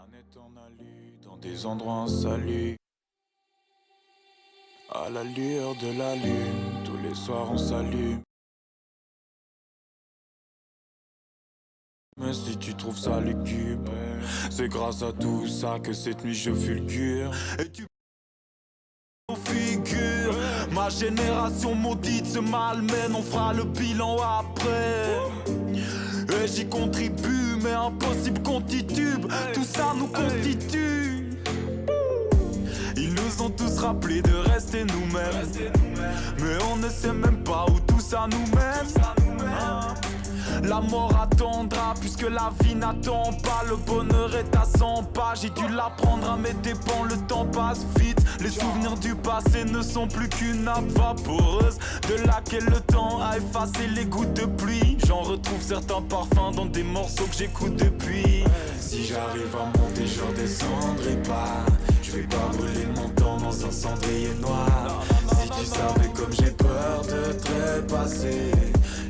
planète en alu, dans des endroits insalubres. À la lueur de la lune, tous les soirs on s'allume. Mais si tu trouves ça lugubre, c'est grâce à tout ça que cette nuit je fulgure. Et tu figure, ma génération maudite se malmène, on fera le bilan après. Et j'y contribue, mais impossible qu'on titube, tout ça nous constitue. Ils nous ont tous rappelé de rester nous-mêmes, mais on ne sait même pas où tout ça nous mène. La mort attendra puisque la vie n'attend pas. Le bonheur est à 100 pas. J'ai dû l'apprendre à mes dépens. Le temps passe vite. Les souvenirs du passé ne sont plus qu'une nappe vaporeuse de laquelle le temps a effacé les gouttes de pluie. J'en retrouve certains parfums dans des morceaux que j'écoute depuis. Si j'arrive à monter, je redescendrai pas. Je vais pas brûler mon temps dans un cendrier noir. Si tu savais comme j'ai peur de trépasser,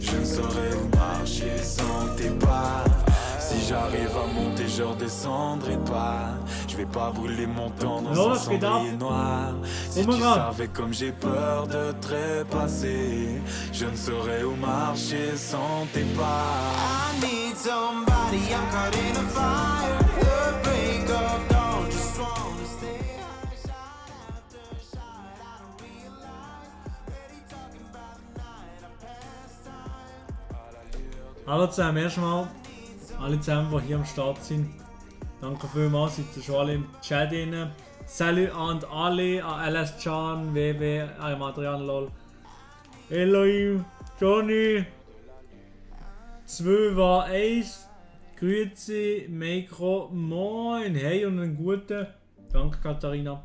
je ne saurais où marcher sans tes pas. Si j'arrive à monter, je redescendrai pas. Je vais pas brûler mon temps dans un cendrier noir. Si tu savais comme j'ai peur de trépasser, je ne saurais où marcher sans tes pas. I need somebody, I'm caught in a fire. The break of dawn, just wanna stay high. Shine after shine, I don't realize. Steady talking about the night, I pass time. Hallo zusammen, erstmal alle zusammen, die hier am Start sind. Danke vielmals, seid ihr schon alle im Chat drin. Salut an alle, an LS Can, WW, an Adrian Lol, Elohim, Johnny, 2 war 1, Grüezi, Mikro, moin, hey und einen guten. Danke Katharina.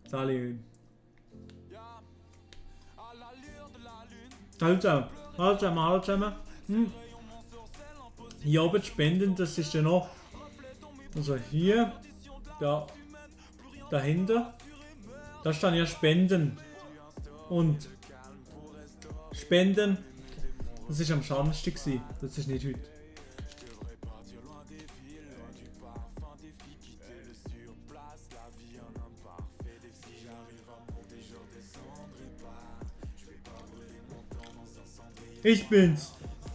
Salut. Hallo zusammen, hallo zusammen, hallo zusammen. Hier oben spenden, das ist ja noch. Also hier, da, dahinter, da stand ja Spenden. Und Spenden, das ist am Samstag gewesen, das ist nicht heute. Ich bin's,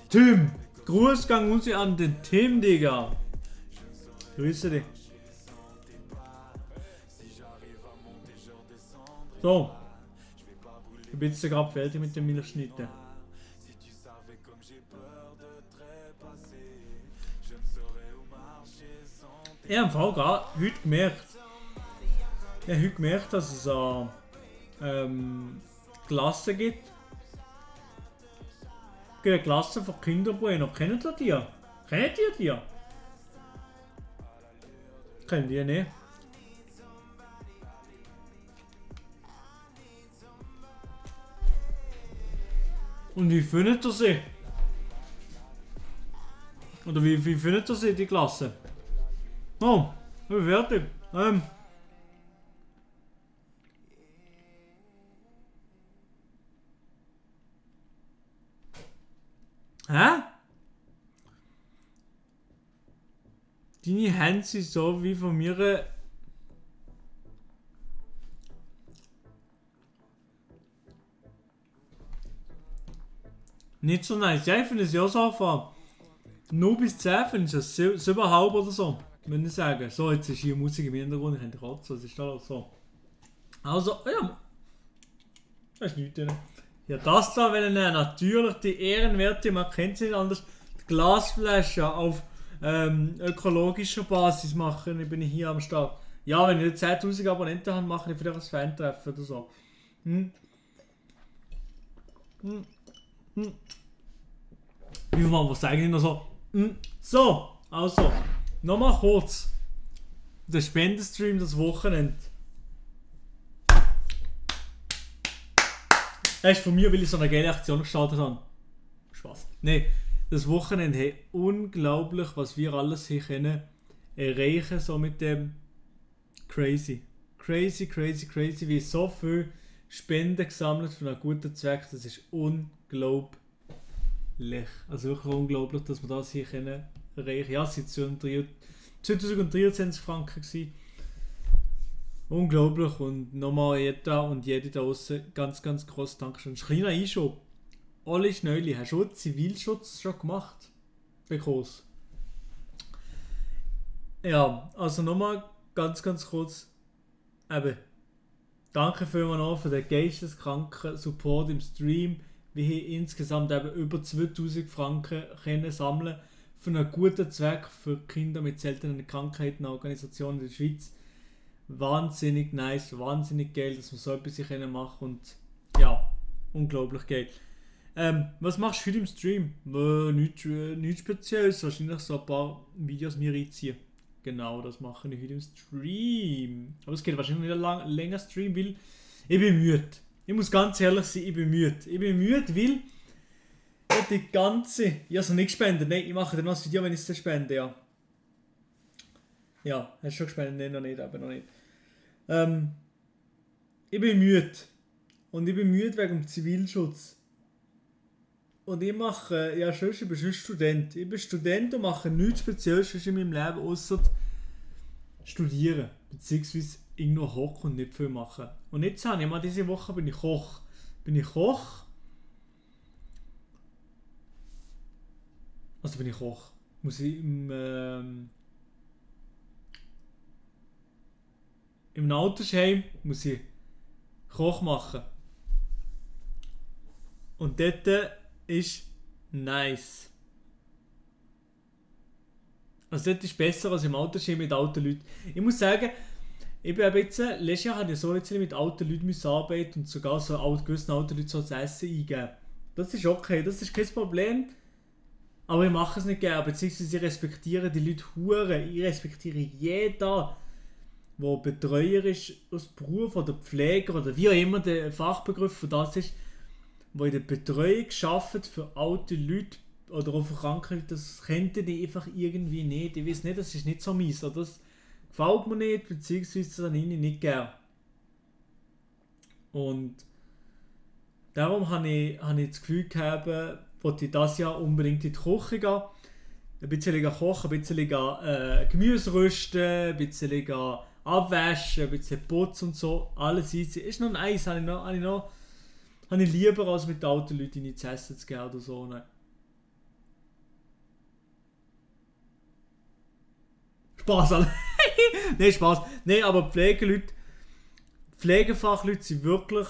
Tim. Grußgang muss ich an den Tim, Digga. Grüße dich. So. Ich bin jetzt gerade fertig mit dem Milchschnitten. Ich habe im Fall gerade heute gemerkt. Ich habe heute gemerkt, dass es Klassen gibt. Eine Klasse von Kinderbueno. Kennt ihr die? Kennt ihr die? Kennt ihr nicht? Und wie findet ihr sie? Oder wie findet ihr sie, die Klasse? Oh, ich bin fertig. Hä? Deine Hände sind so wie von mir. Nicht so nice. Ja, ich finde es ja so von 0 bis 10 finde ich es 7,5 oder so. Würde ich sagen. So, jetzt ist hier Musik im Hintergrund. Ich könnte kotzen. Was ist da so? Also, ja. Das ist nichts drin. Ja, das da will ich natürlich die ehrenwerte, man kennt sie nicht anders, die Glasflasche auf ökologischer Basis machen. Ich bin hier am Start. Ja, wenn ich 10.000 Abonnenten habe, mache ich vielleicht ein Fan-Treffen oder so. Wie man was eigentlich noch so. So, also, nochmal kurz. Der Spendenstream das Wochenende. Das ist von mir, weil ich so eine geile Aktion gestartet habe. Spaß. Nein, das Wochenende, hey, unglaublich, was wir alles hier können erreichen, so mit dem crazy, wie so viel Spenden gesammelt für einen guten Zweck, das ist unglaublich. Also wirklich unglaublich, dass wir das hier können reich. Ja, es waren 2023 Franken gewesen. Unglaublich. Und nochmal jeder und jede da draußen ganz, ganz groß Dankeschön. Kleiner Einschub. Oli Schnöli, hast du Zivilschutz schon gemacht? Because. Ja, also nochmal ganz, ganz kurz. Eben, danke vielmals noch für den geisteskranken Support im Stream. Wir haben insgesamt eben über 2000 Franken können sammeln für einen guten Zweck für Kinder mit seltenen Krankheiten, Organisationen in der Schweiz. Wahnsinnig nice, wahnsinnig geil, dass wir so etwas machen können und ja, unglaublich geil. Was machst du heute im Stream? Nichts Spezielles, wahrscheinlich so ein paar Videos mir reinziehen. Genau, das mache ich heute im Stream. Aber es geht wahrscheinlich nicht länger Stream, weil ich bin müde. Ich muss ganz ehrlich sein, ich bin müde. Ich bin müde, weil die ganze... Ich habe es noch nicht gespendet. Nein, ich mache dann noch ein Video, wenn ich es spende, ja. Ja, hast du schon gespendet? Nein, noch nicht, aber noch nicht. Ich bin müde. Und ich bin müde wegen dem Zivilschutz. Und ich mache, ich bin schon Student. Ich bin Student und mache nichts Spezielles in meinem Leben, außer studieren. Beziehungsweise irgendwo hocken und nicht viel machen. Und jetzt habe ich mal diese Woche bin ich Koch. Also bin ich Koch. Muss ich im Altersheim muss ich Koch machen. Und dort ist nice. Also das ist besser als im Altersheim mit alten Leuten. Ich muss sagen, ich bin jetzt, letztes Jahr hatte ich so jetzt mit alten Leuten arbeiten und sogar so gewissen alten Leuten so das Essen eingeben. Das ist okay, das ist kein Problem. Aber ich mache es nicht gerne, beziehungsweise ich respektiere die Leute hure. Ich respektiere jeden, der Betreuer ist aus Beruf oder Pfleger oder wie auch immer der Fachbegriff für das ist, wo in der Betreuung arbeitet für alte Leute oder auch für kranke Leute, das könnte ich einfach irgendwie nicht. Ich weiß nicht, das ist nicht so mies. Oder das gefällt mir nicht, beziehungsweise das habe ich nicht gern. Und darum habe ich das Gefühl gehabt, wollte ich das Jahr unbedingt in die Küche gehen. Ein bisschen kochen, ein bisschen Gemüse rösten, ein bisschen abwaschen, ein bisschen putzen und so. Alles easy. Ist noch nice, habe ich lieber als mit den alten Leuten nicht zu essen zu gehen oder so. Nein. Spaß, alle. Nein, Spaß. Nein, aber Pflegefachleute sind wirklich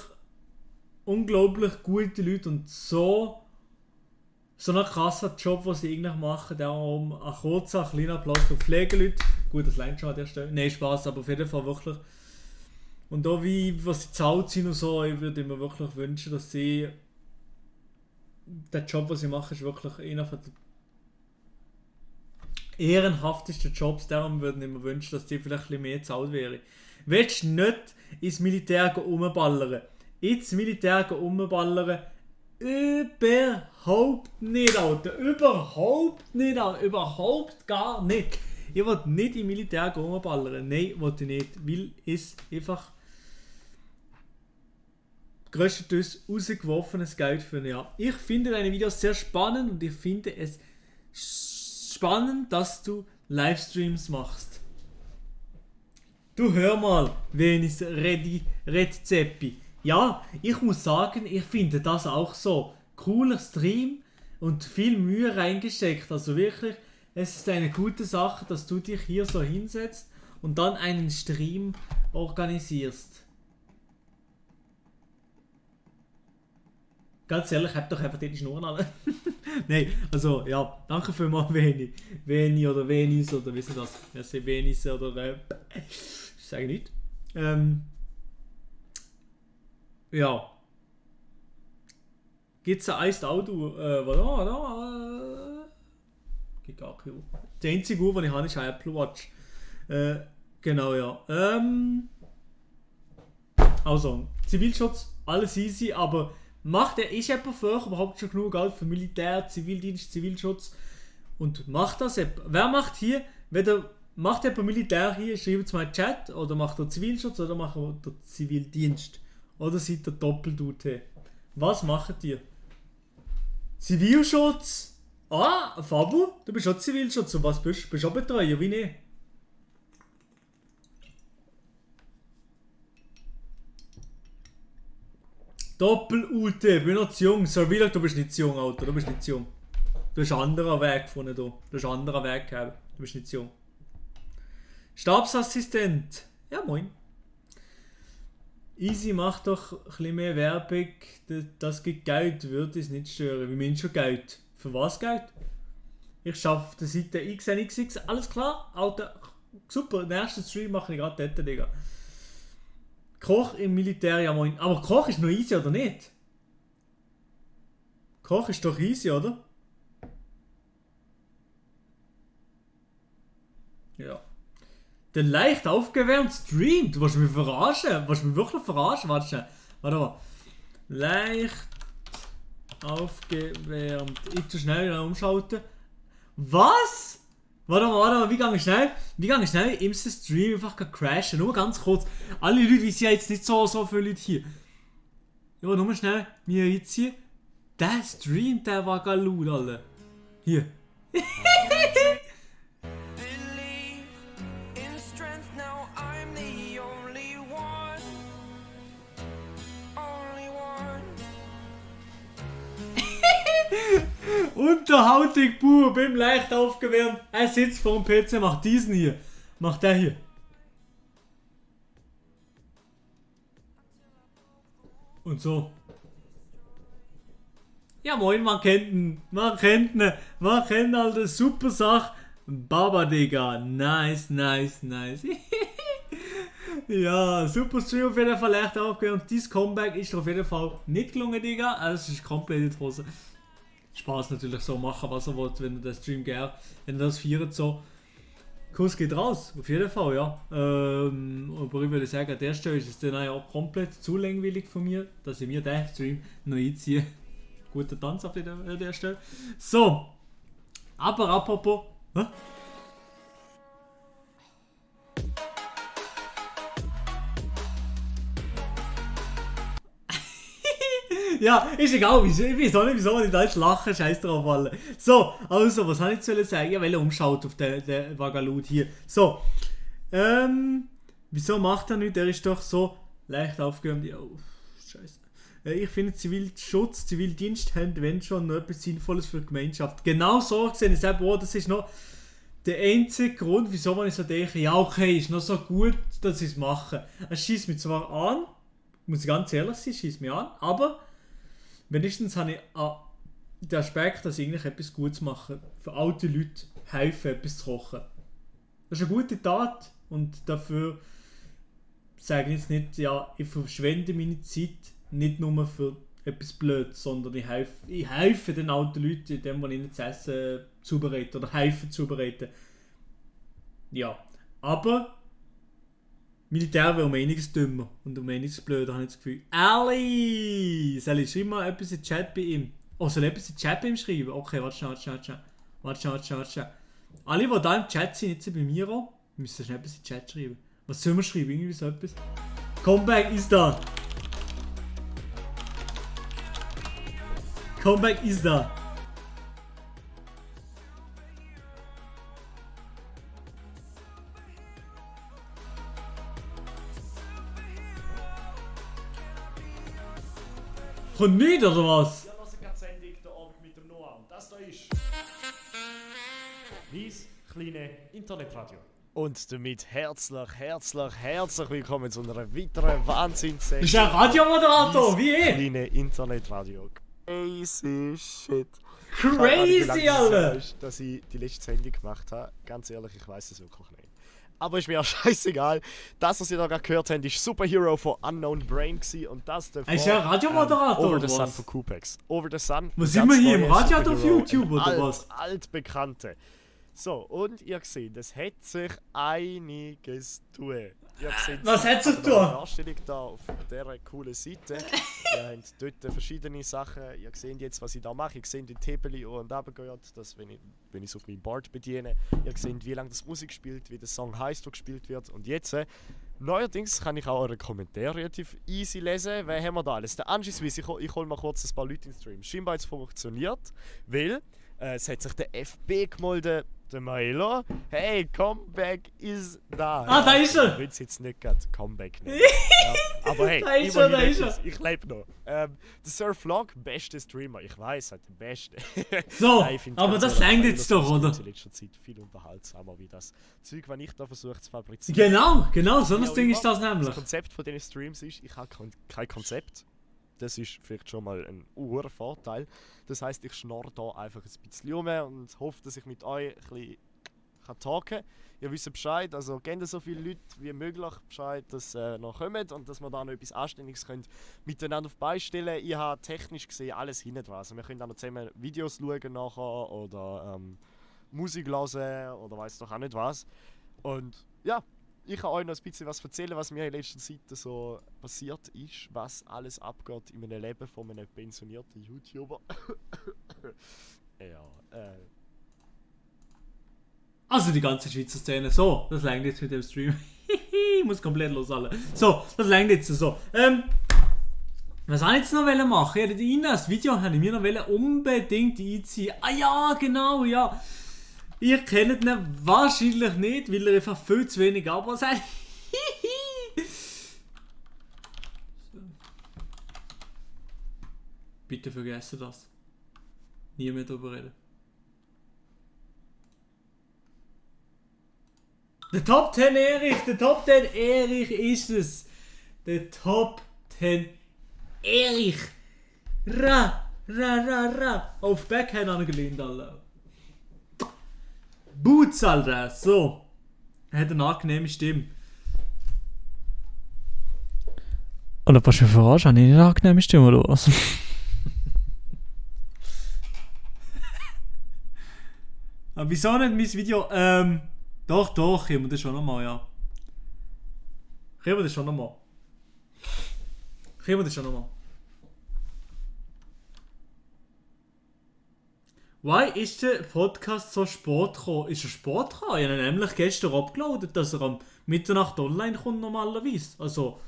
unglaublich gute Leute und so ein krasser Job, den sie eigentlich machen. Darum ein kurzer, kleiner Applaus für Pflegeleute. Gut, das Line schon an der Stelle. Nein, Spaß, aber auf jeden Fall wirklich. Und auch was sie zahlt sind und so, ich würde mir wirklich wünschen, dass sie der Job, den sie machen, ist wirklich einer der ehrenhaftesten Jobs. Darum würde ich mir wünschen, dass die vielleicht ein bisschen mehr gezahlt wäre. Willst du nicht ins Militär rumballern? Ins Militär rumballern? Überhaupt nicht, Alter. Überhaupt nicht, Alter. Überhaupt gar nicht. Ich will nicht im Militär rumballern. Nein, will ich nicht. Weil es einfach größtenteils rausgeworfenes Geld für ein Jahr. Ich finde deine Videos sehr spannend und ich finde es spannend, dass du Livestreams machst. Du hör mal, wen ist Rezeppi. Ja, ich muss sagen, ich finde das auch so. Cooler Stream und viel Mühe reingesteckt. Also wirklich, es ist eine gute Sache, dass du dich hier so hinsetzt und dann einen Stream organisierst. Ganz ehrlich, habt doch einfach die Schnurren alle. Nein, also ja, danke vielmals Veni oder Venis oder wie ist das? Ja, Venis oder ich sage nicht. Ja. Gibt es ein Iced Auto? Gibt gar keine Uhr. Die einzige Uhr, die ich habe, ist eine Apple Watch. Genau, ja. Also, Zivilschutz, alles easy, aber ist jemand für euch überhaupt schon genug Geld für Militär, Zivildienst, Zivilschutz? Und macht das jemand? Wer macht hier, macht jemand Militär hier, schreibt es mal in den Chat, oder macht er Zivilschutz, oder macht er Zivildienst? Oder seid ihr doppelt UT? Was macht ihr? Zivilschutz? Ah, Fabu, du bist auch Zivilschutz. Und was bist du? Bist du auch Betreuer, wie nicht? Doppel-UT, bin noch zu jung. Servilak, du bist nicht zu jung, Alter. Du bist nicht zu jung. Du hast einen anderen Weg gefunden, du. Du hast einen anderen Weg gehabt. Du bist nicht zu jung. Stabsassistent. Ja, moin. Easy, mach doch ein bisschen mehr Werbung. Das gibt Geld, würde es nicht stören. Wir meinen schon Geld. Für was Geld? Ich schaffe auf der Seite XNXX. Alles klar? Alter, super. Den ersten Stream mache ich gerade dort, Digga. Koch im Militär, ja moin. Aber Koch ist noch easy, oder nicht? Koch ist doch easy, oder? Ja. Der leicht aufgewärmt Stream. Du willst mich verarschen. Du willst mich wirklich verarschen. Warte mal. Leicht aufgewärmt. Ich tu schnell umschalten. Was? Warte mal, wie gehe ich schnell? Im Stream einfach crashen. Nur ganz kurz. Alle Leute wissen ja jetzt nicht so viele Leute hier. Ja, nur schnell mir reinziehen. Der Stream, der war gar laut, alle. Hier. Unterhaltig pur, bin leicht aufgewärmt. Er sitzt vor dem PC, macht diesen hier. Macht der hier. Und so. Ja moin, man kennt ihn. Man kennt halt super Sache. Baba, Digga. Nice. Ja, super Stream auf jeden Fall leicht aufgewärmt. Dieses Comeback ist auf jeden Fall nicht gelungen, Digga. Also es ist komplett in die Hose. Spaß natürlich so machen, was er will, wenn er den Stream gerne, wenn er das feiert so. Kuss geht raus, auf jeden Fall, ja. Aber ich würde sagen, an der Stelle ist es dann auch komplett zu langweilig von mir, dass ich mir den Stream noch einziehe. Guter Tanz auf der Stelle. So, aber apropos... Hä? Ja, ist egal, ich weiß auch nicht, wieso ich da jetzt lachen, scheiß drauf alle. So, also, was habe ich zu sagen? Ich will umschaut auf den Vagalut hier. So, wieso macht er nicht? Der ist doch so leicht aufgewärmt. Oh, scheiße. Ich finde, Zivilschutz, Zivildienst haben, wenn schon, noch etwas Sinnvolles für die Gemeinschaft. Genau so gesehen, ich sage, oh, das ist noch der einzige Grund, wieso ich so denke, ja okay, ist noch so gut, dass ich es mache. Es schießt mich zwar an, muss ich ganz ehrlich sein, schießt mich an, aber wenigstens habe ich den Aspekt, dass ich eigentlich etwas Gutes mache. Für alte Leute helfen, etwas zu kochen. Das ist eine gute Tat und dafür sage ich jetzt nicht, ja, ich verschwende meine Zeit nicht nur für etwas Blödes, sondern ich helfe den alten Leuten, indem ich ihnen das Essen zubereite oder helfe zubereiten. Ja, aber Militär wäre um einiges dümmer und um einiges blöder, habe ich das Gefühl. Ali! Soll ich schreiben mal etwas in den Chat bei ihm? Oh, soll ich etwas in den Chat bei ihm schreiben? Okay, warte schnell. Alle, die da im Chat sind, jetzt bei mir auch, müssen schnell etwas in den Chat schreiben. Was sollen wir schreiben? Irgendwie so etwas. Comeback ist da! Comeback ist da! Kommt nicht, oder was? Ja, was ich gerade Sendung der Abend mit dem Noah. Und das da ist mein kleines Internetradio. Und damit herzlich willkommen zu einer weiteren Wahnsinnssendung. Ist ein Radiomoderator, wie ich? Kleine Internetradio. Crazy shit. Crazy, Alter! Dass ich die letzte Sendung gemacht habe. Ganz ehrlich, ich weiß es wirklich nicht. Aber ist mir auch scheißegal. Das, was ihr da gerade gehört habt, ist Superhero von Unknown Brain gewesen. Und das davor... Ist ja ein Radiomoderator, Over oder the Sun was? von Kupex. Over the Sun. Was sind wir hier, im Radio oder auf YouTube, oder alt, was? Altbekannte. So, und ihr seht, es hat sich einiges zu tun. Was hat sich tun? tun? Darstellung da auf dieser coolen Seite. Ihr habt dort verschiedene Sachen. Ihr seht jetzt, was ich da mache. Ihr seht die Tepeli und runter geht, dass wenn ich es auf meinem Board bediene. Ihr seht, wie lange das Musik spielt, wie der Song heisst, der gespielt wird. Und jetzt, neuerdings kann ich auch eure Kommentare relativ easy lesen. Wer haben wir da alles? Der Angie Swiss, ich hole mal kurz ein paar Leute in den Stream. Scheinbar jetzt funktioniert, weil Es hat sich der FB gemeldet, der Milo. Hey, Comeback ist da. Ah, da ist er! Ich will es jetzt nicht gerade Comeback nennen. Ja, aber hey, Da ist er, immerhin da ist etwas. Ich lebe noch. Der Sir Vlog, bester Streamer. Ich weiß, halt der beste. So, Nein, ich find aber ganz das ehrlich, reicht Milo jetzt doch, oder? in letzter Zeit viel unterhaltsamer wie das Zeug, was ich da versuche zu fabrizieren. Genau, so ein Ja, Ding immer. ist das nämlich. Das Konzept von diesen Streams ist, ich habe kein Konzept. Das ist vielleicht schon mal ein Vorteil. Das heisst, ich schnorre da einfach ein bisschen rum und hoffe, dass ich mit euch ein bisschen talken kann. Ihr wisst Bescheid, also gebt so viele Leute wie möglich Bescheid, dass noch kommen und dass wir da noch etwas Anständiges können miteinander auf beistellen. Ich habe technisch gesehen alles hinten dran. Also wir können auch noch zusammen Videos schauen nachher oder Musik hören oder weiss doch auch nicht was. Und ja, ich kann euch noch ein bisschen was erzählen, was mir in letzter Zeit so passiert ist, was alles abgeht in meinem Leben von einem pensionierten YouTuber. Ja, Also die ganze Schweizer Szene. So, das reicht jetzt mit dem Stream. Ich muss komplett losallen. So, das reicht jetzt so. Was wollte ich jetzt noch machen? Ja, das Video habe ich mir noch unbedingt einziehen. Ah ja, genau, ja. Ihr kennt ihn wahrscheinlich nicht, weil er einfach viel zu wenig Abos hat. Bitte vergessen das. Nie mehr darüber reden. Der Top 10 Erich, der Top 10 Erich ist es. Der Top 10 Erich. Ra. Auf Backhand angelehnt, Alter. Boots, Alter. So. Er hat eine angenehme Stimme. Oder was für Verarsch? Habe ich nicht eine angenehme Stimme oder was? Aber wieso nicht mein Video? Doch, können wir das schon nochmal, ja. Können wir das schon nochmal. Why ist der Podcast so spät gekommen? Ist er spät gekommen? Ich habe ihn nämlich gestern abgeladen, dass er am Mitternacht online kommt normalerweise. Also,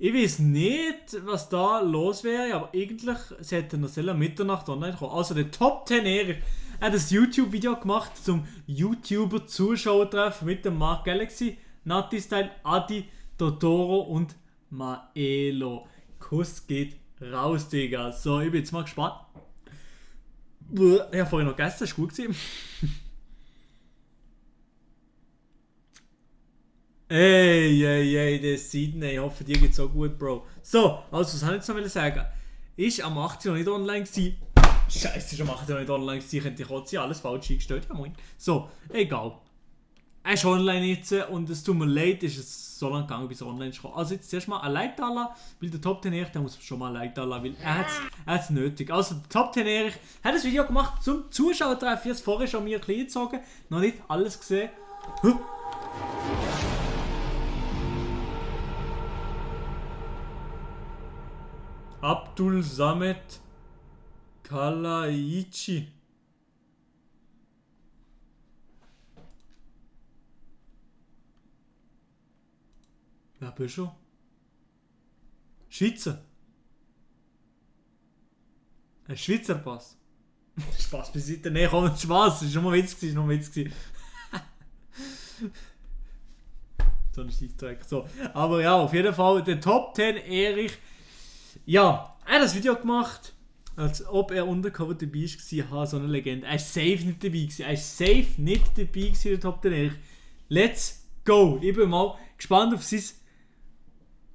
ich weiß nicht, was da los wäre, aber eigentlich sollte er noch am Mitternacht online kommen. Also der Top 10 Erich hat ein YouTube-Video gemacht zum YouTuber-Zuschauertreffen mit dem Mark Galaxy, Nati Style, Adi, Totoro und Maelo. Kuss geht raus, Digga. So, ich bin jetzt mal gespannt. Ich habe vorhin noch gegessen, das war gut gewesen. Ey, der Sydney, ich hoffe, dir geht's so gut, Bro. So, also, was wollte ich jetzt noch sagen? Ist am 18 noch nicht online gewesen. Scheiße, ist am 18 noch nicht online gewesen. Ich könnte die alles falsch eingestellt. Ja, moin. So, egal. Er ist online jetzt und es tut mir leid, ist es so lange gegangen, bis er online ist. Also jetzt zuerst mal ein Like da lassen, weil der Top 10 Erich, der muss schon mal ein Like da lassen, weil er hat's nötig. Also der Top 10 Erich hat ein Video gemacht zum Zuschauertreffen. Ich habe es vorher schon mir klein gezogen, noch nicht alles gesehen. Abdul Samet Kalaichi. Wer bist du? Schweizer. Ein Schweizer Pass. Spaß beiseite. Nein, komm, Spaß. Das war nur ein Witz. So ein Scheissdreck. So. Aber ja, auf jeden Fall der Top 10 Erich. Ja, er hat das Video gemacht, als ob er undercover dabei war. So eine Legende. Er ist safe nicht dabei gewesen. Der Top 10 Erich. Let's go. Ich bin mal gespannt auf sein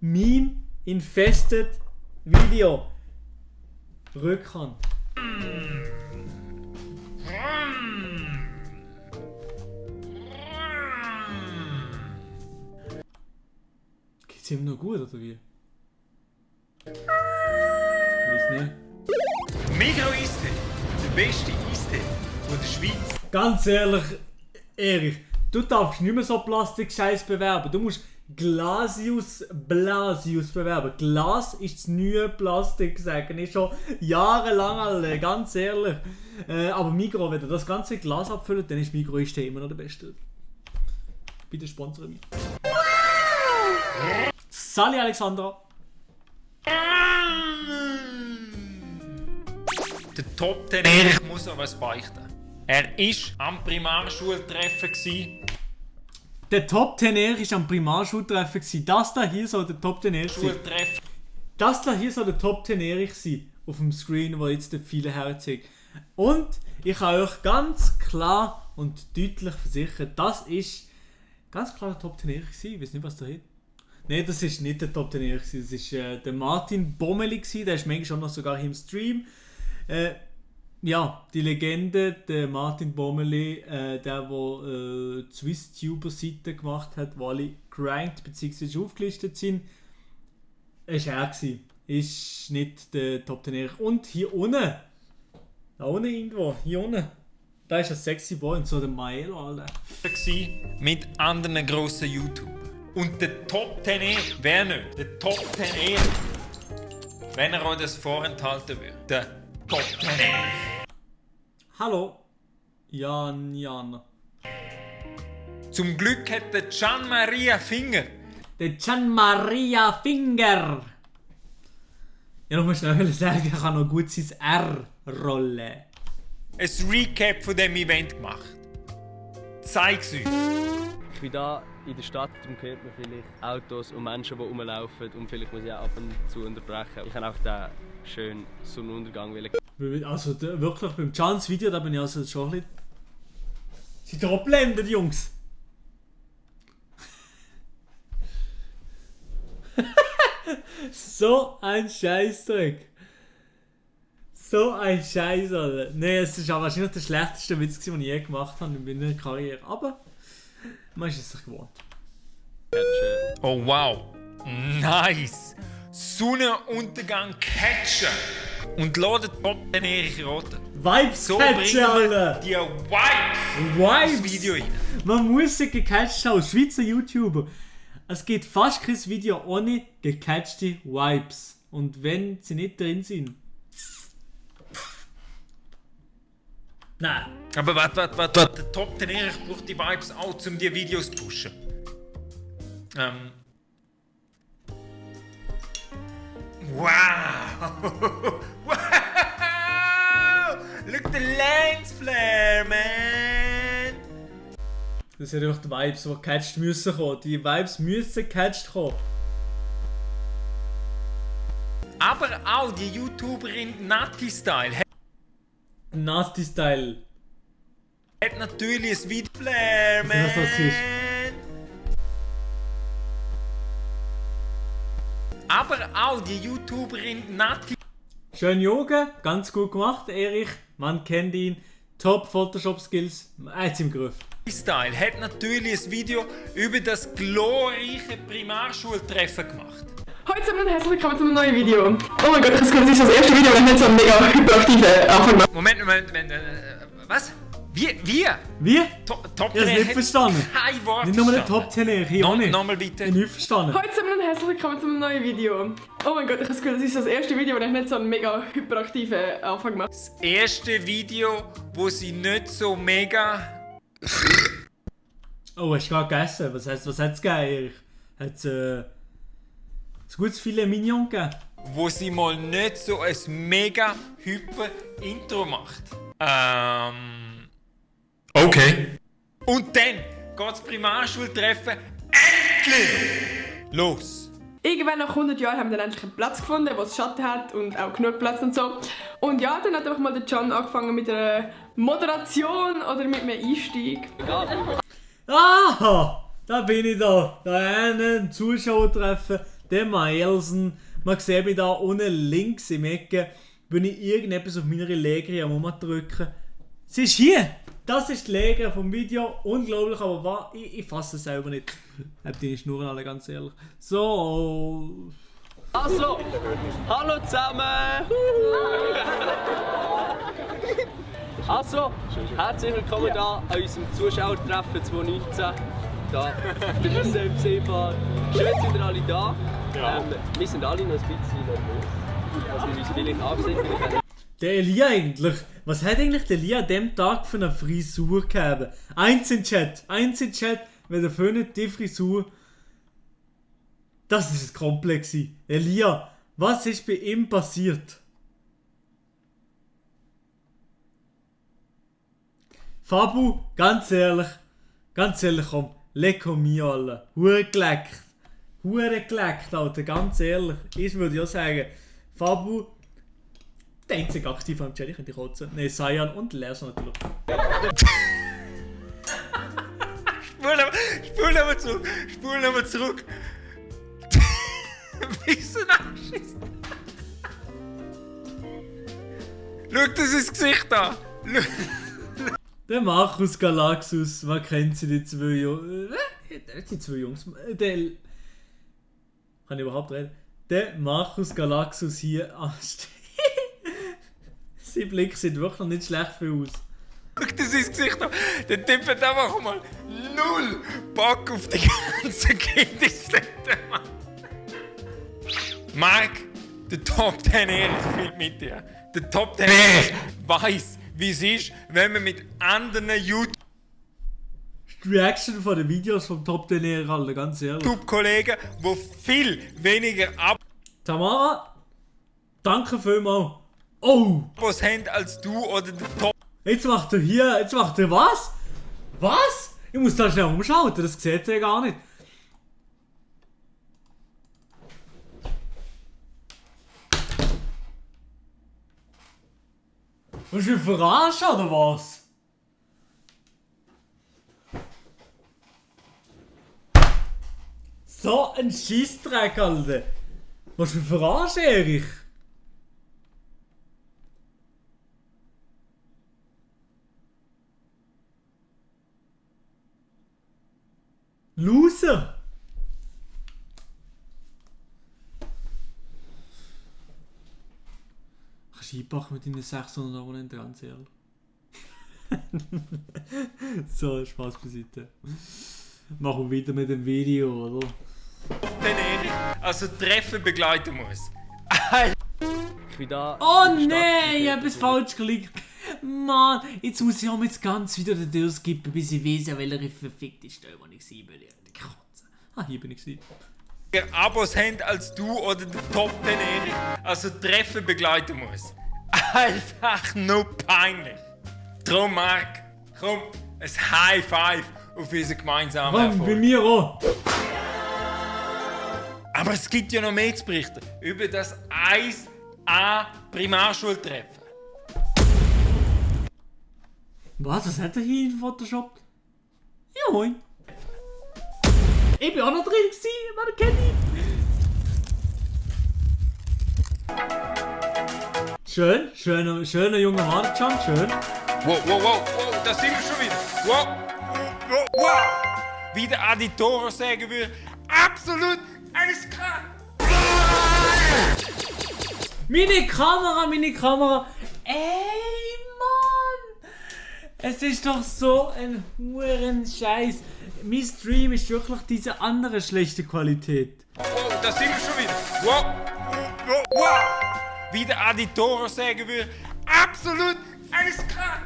Meme-infested Video. Rückhand. Geht's ihm noch gut, oder wie? Weiß nicht. Migros Eistee, der beste Eistee von der Schweiz. Ganz ehrlich, Erich, du darfst nicht mehr so Plastik-Scheiß bewerben. Du musst Blasius bewerben. Glas ist das neue Plastik, sagen ich schon jahrelang, alle, ganz ehrlich. Aber Migros, wenn du das ganze Glas abfüllt, dann ist Migros Eistee immer noch der Beste. Bitte sponsere mich. Sali Alexandra. Der Top 10 Erich muss noch was beichten. Er war am Primarschultreffen. Der Top 10 Erich war am Primarschultreffen. Das da hier soll der Top 10 Erich sein. Schultreffen. Das da hier soll der Top 10 Erich sein. Auf dem Screen, wo jetzt viele herzeigen. Und ich kann euch ganz klar und deutlich versichern, das ist ganz klar der Top 10 Erich gewesen. Ich weiß nicht, was da hin. Nein, das ist nicht der Top 10 Erich gewesen. Das war der Martin Bommeli gewesen. Der ist manchmal schon noch sogar hier im Stream. Ja, die Legende, der Martin Bommeli, der Swiss-Tuber-Seite gemacht hat, wo alle geranked bzw. aufgelistet sind, ist er gewesen. Ist nicht der Top 10 Erich. Und hier unten, da unten irgendwo, hier unten, da ist ein sexy Boy und so der Maelo, Alter. Mit anderen grossen YouTubern. Und der Top 10 Erich, wer nicht? Der Top 10 Erich, wenn er euch das vorenthalten würde. Der Top 10 Erich. Hallo, Jan. Zum Glück hat der Gian Maria Finger Der Gian Maria Finger. Ja, noch mal schnell sagen, ich kann noch gut sein R rollen. ein Recap von diesem Event gemacht. Zeig's uns. Ich bin hier in der Stadt, darum hört man vielleicht Autos und Menschen, die rumlaufen und vielleicht muss ich auch ab und zu unterbrechen. Ich kann auch den schönen Sonnenuntergang wählen. Also wirklich, beim Chans Video, da bin ich also schon ein bisschen... Sie blenden, Jungs! So ein Scheißdreck! So ein Scheiß, Alter! Nee, es war wahrscheinlich der schlechteste Witz, den ich je gemacht habe in meiner Karriere. Aber man ist es sich gewohnt. Oh wow, nice! Sonnenuntergang catchen und ladet Top den Erich Roten. Vibes So catchen, bringen wir Alter! die Vibes Vibes! ins Video rein. Man muss sie gecatcht haben, Schweizer YouTuber. Es gibt fast kein Video ohne gecatchte Vibes. Und wenn sie nicht drin sind... Nein. Aber warte. Der Top den Erich braucht die Vibes auch, um die Videos zu pushen. Wow! Wow! Look the lens flare, man! Das sind einfach die Vibes, die gecatcht müssen kommen. Die Vibes müssen gecatcht kommen. Aber auch die YouTuberin Nati Style Nasty Style. hat natürlich ein Video Flare, man! Was das ist. Aber auch die YouTuberin Nati Schön Yoga, ganz gut gemacht, Erich. Man kennt ihn. Top Photoshop Skills. Eins im Griff. Style hat natürlich ein Video über das glorreiche Primarschultreffen gemacht. Hallo zusammen und herzlich willkommen zu einem neuen Video. Oh mein Gott, das ist das erste Video, das nicht so einen mega hyperaktiven Anfang macht. Moment, was? Wir? Wie? Top Ich hab's 10 nicht hat verstanden. kein Wort Nicht nur der verstanden. Top 10 Erich, hier auch nicht. Nochmal bitte. Ich hab nicht verstanden. Hallo zusammen und herzlich willkommen zu einem neuen Video. Oh mein Gott, ich habe das Gefühl, das ist das erste Video, das nicht so einen mega hyperaktiven Anfang macht. Das erste Video, wo sie nicht so mega... Oh, hast du gerade gegessen? Was hat's gegeben, Erich? Hat's ein gutes Filet Mignon gegeben? wo sie mal nicht so ein mega hyper Intro macht. Okay. Und dann geht das Primarschultreffen endlich los. Irgendwann nach 100 Jahren haben wir dann endlich einen Platz gefunden, wo es Schatten hat und auch genug Platz und so. Und ja, dann hat einfach mal der Can angefangen mit einer Moderation oder mit einem Einstieg. Ah, da bin ich da. Da einen Zuschauertreffen, der Maelsen. Man sieht mich da unten links im Ecke, wenn ich irgendetwas auf meiner Legri am drücken. Sie ist hier. Das ist die Legri vom Video. Unglaublich, aber ich fasse es selber nicht. Habt die Schnurren alle, ganz ehrlich. So. Also, hallo zusammen! Also, herzlich willkommen hier an unserem Zuschauertreffen 2019. Da draussen im Seefahrt. Schön, sind ihr alle da. Wir sind alle noch ein bisschen nervös. Also wir uns vielleicht angesehen haben. Der Elia eigentlich. Was hat eigentlich der Elia an diesem Tag für eine Frisur gehabt? Eins in Chat, wenn der findet, die Frisur. Das ist komplex. Elia, was ist bei ihm passiert? Fabu, ganz ehrlich, komm, lecko mio, alle. Hure geleckt, Alter, ganz ehrlich. Ich würde ja sagen, Fabu, der einzige aktive am Chat, ich könnte kotzen. Ne, Sayan und Lers natürlich. Spul nochmal zurück. Wieso nachschießt? Schau das ins Gesicht an. Der Markus Galaxus, man kennt sie, die zwei Jungs. Die zwei Jungs. Der. Kann ich überhaupt reden? Der Markus Galaxus hier ansteht. Sein Blick sieht wirklich nicht schlecht für aus. Schau das ins Gesicht an. Der Typ hat einfach mal 0 Bock auf die ganze Kindesliste, Mann. Marc, der Top 10 Erich fühlt mit dir. Der Top 10 Erich weiss, wie es ist, wenn man mit anderen Die Reaction von den Videos vom Top 10 Erich, Alter, ganz ehrlich. YouTube-Kollegen, die viel weniger Tamara, danke vielmals. Oh! Abos haben als du oder der Top. Jetzt macht er was? Was? Ich muss da schnell umschalten, das sieht ihr gar nicht. Willst du mich verarschen oder was? So ein Scheissdreck, Alter. Willst du mich verarschen, Erich? Loser! Kannst du einpacken mit deinen 600 Abonnenten, ganz ehrlich. So, Spaß beiseite. Machen wir weiter mit dem Video, oder? Den Erich also Treffen begleiten muss. Ich bin da. Oh in der nein, Stadt ich habe es falsch geklickt. Mann, jetzt muss ich auch jetzt ganz wieder den durchskippen, bis ich weiss, welche verfickte Stelle, wo ich sie bin. Die Katze. Ah, hier bin ich sie. Abos haben als du oder der Top 10 Erich also Treffen begleiten muss. Einfach nur peinlich. Drum, Marc, komm, ein High Five auf unseren gemeinsamen Komm, bei Erfolg. mir auch. Aber es gibt ja noch mehr zu berichten über das 1A Primarschultreffen. Was hat er hier in Photoshop? Ja, moin. Ich bin auch noch drin gewesen, man kennt ihn. Schöner junger Mann, Can, schön. Wow, da sind wir schon wieder. Wow. Wie der Aditoro sagen würde, absolut eiskalt. Meine Kamera. Ey, Mann. Es ist doch so ein huren Scheiß. Mein Stream ist wirklich diese andere schlechte Qualität. Wow, da sind wir schon wieder. Wow. Wie der Aditoro sagen würde, absolut eiskalt.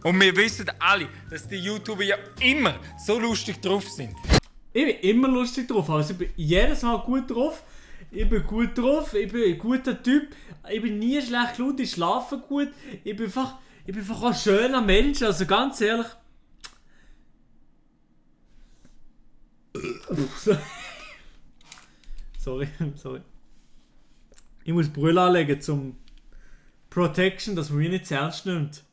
Und wir wissen alle, dass die YouTuber ja immer so lustig drauf sind. Ich bin immer lustig drauf, also ich bin jedes Mal gut drauf. Ich bin gut drauf, ich bin ein guter Typ. Ich bin nie schlecht gelaunt, ich schlafe gut. Ich bin einfach ein schöner Mensch, also ganz ehrlich. Sorry. Ich muss Brille anlegen zum Protection, dass man mich nicht zu ernst nimmt.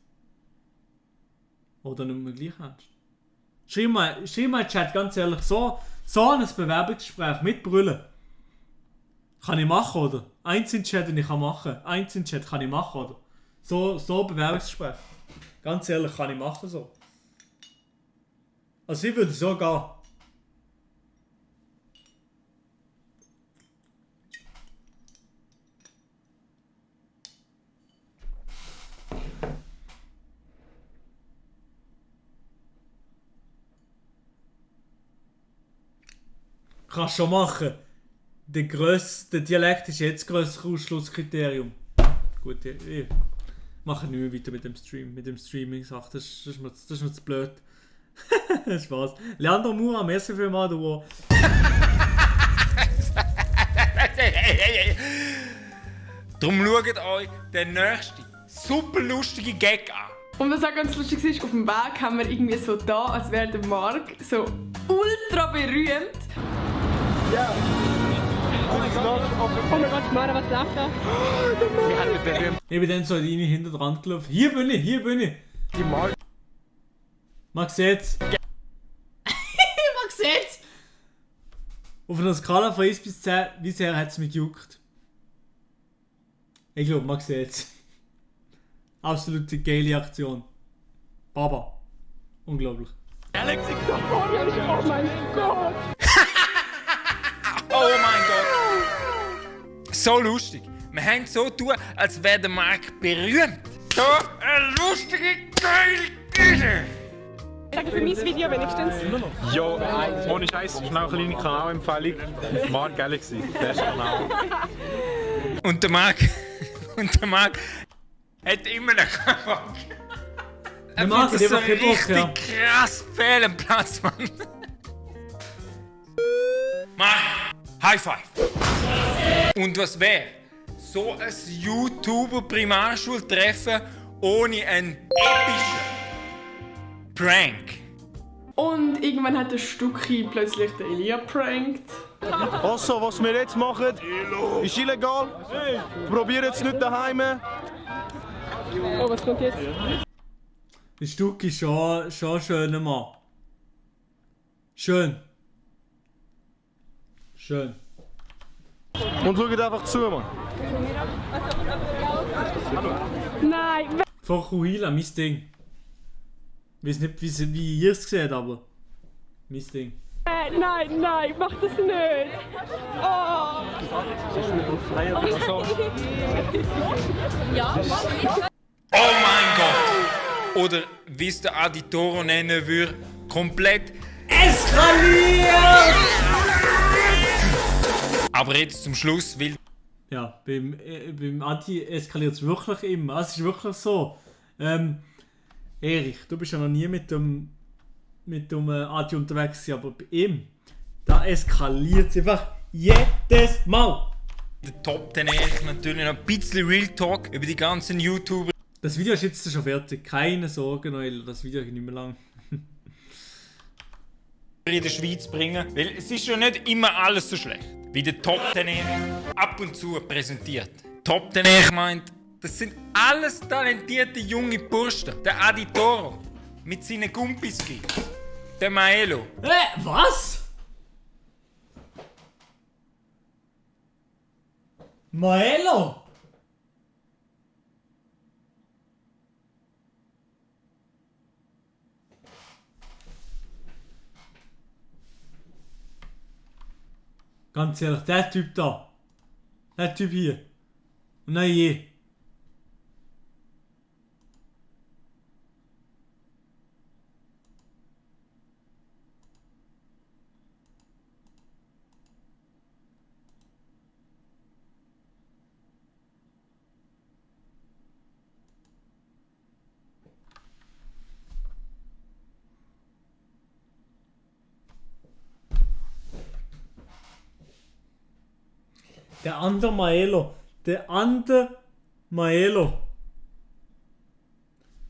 Oder nicht mehr gleich ernst. Schreib mal in den Chat, ganz ehrlich, so ein Bewerbungsgespräch mit Brille. Kann ich machen, oder? Eins in den Chat, den ich machen kann. Eins in den Chat kann ich machen, oder? So ein Bewerbungsgespräch. Ganz ehrlich, kann ich machen so. Also ich würde so gehen. Kannst schon machen. Der Dialekt ist jetzt das grössere Ausschlusskriterium. Gut, ich mache nicht mehr weiter mit dem Streaming-Sache. Das ist mir zu blöd. Spaß. Leandro Mura, merci vielmals, du. Darum schaut euch den nächsten super lustigen Gag an. Und was auch ganz lustig ist, auf dem Weg haben wir irgendwie so da, als wäre der Marc so ultra berühmt. Oh mein Gott, Mara, was läuft da? Ich bin dann so in die hinter dran gelaufen. Hier bin ich, hier bin ich. Die Mark. Man sieht's. Man sieht's. Auf einer Skala von 1 bis 10, wie sehr hat es mich gejuckt? Ich glaube, man sieht's. Absolute geile Aktion. Baba. Unglaublich. Oh mein Gott! Oh mein Gott! So lustig. Wir haben so tun, als wäre der Marc berühmt. So eine lustige, geile Idee. Danke für mein Video wenigstens. Ja, ohne Scheiß, schnell eine kleine Kanalempfehlung. Marc Galaxy, bester Kanal. Und der Marc hat immer noch keinen Bock. Der Marc hat so einfach keinen Bock, ja. richtig krass fehl am Platz, Mann. Marc, High Five. Und was wäre so ein YouTuber-Primarschultreffen ohne einen epischen Prank? Und irgendwann hat der Stucki plötzlich den Elia prankt. Also, was wir jetzt machen, ist illegal. Probieren es nicht daheim. Oh, was kommt jetzt? Der Stucki ist schon ein schöner Mann. Schön. Schön. Und schaut einfach zu, Mann. Nein, Fokuhila, mein Ding. Ich weiß nicht, wie ihr es seht, aber mein Ding. nein, mach das nicht. Oh. Oh mein Gott! Oder wie es der Aditoro nennen würde, komplett Eskaliert! Aber jetzt zum Schluss, weil Ja, beim Adi eskaliert es wirklich immer. Es ist wirklich so. Erich, du bist ja noch nie mit dem Adi unterwegs gewesen, aber bei ihm, da eskaliert es einfach jedes Mal. der Top 10 ist natürlich noch ein bisschen Real Talk über die ganzen YouTuber. Das Video ist jetzt schon fertig. Keine Sorge, Noel, das Video ist nicht mehr lang. In der Schweiz bringen, weil es ist ja nicht immer alles so schlecht, wie der Top 10 ab und zu präsentiert. Top 10 meint, das sind alles talentierte junge Burschen. Der Aditoro mit seinen Gumpiskis, der Maelo. Was? Maelo? Ganz ehrlich, der Typ da. Der Typ hier. Nein, je. Der andere Maelo. Der andere Maelo.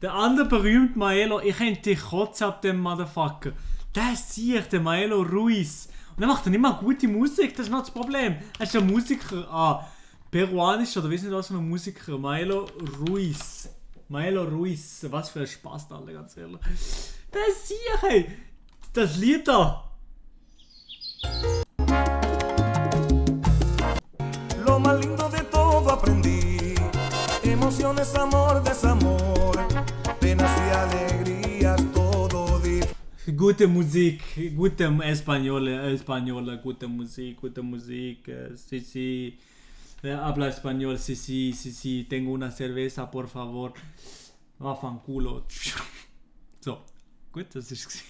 Der andere berühmte Maelo. Ich könnte dich kotzen ab dem Motherfucker. Der sieht der Maelo Ruiz. Und er macht dann immer gute Musik. Das ist noch das Problem. Er ist ein Musiker. Peruanisch oder wissen Sie was für ein Musiker? Maelo Ruiz. Maelo Ruiz. Was für ein Spaß, alle, ganz ehrlich. Der sieht, hey. Das Lied da. Lo más lindo de todo aprendí, emociones, amor, desamor, penas y alegrías, todo Gute Musik, gute Español, gute Musik, sí, habla español, sí, tengo una cerveza, por favor, vaffanculo. So, gut, das ist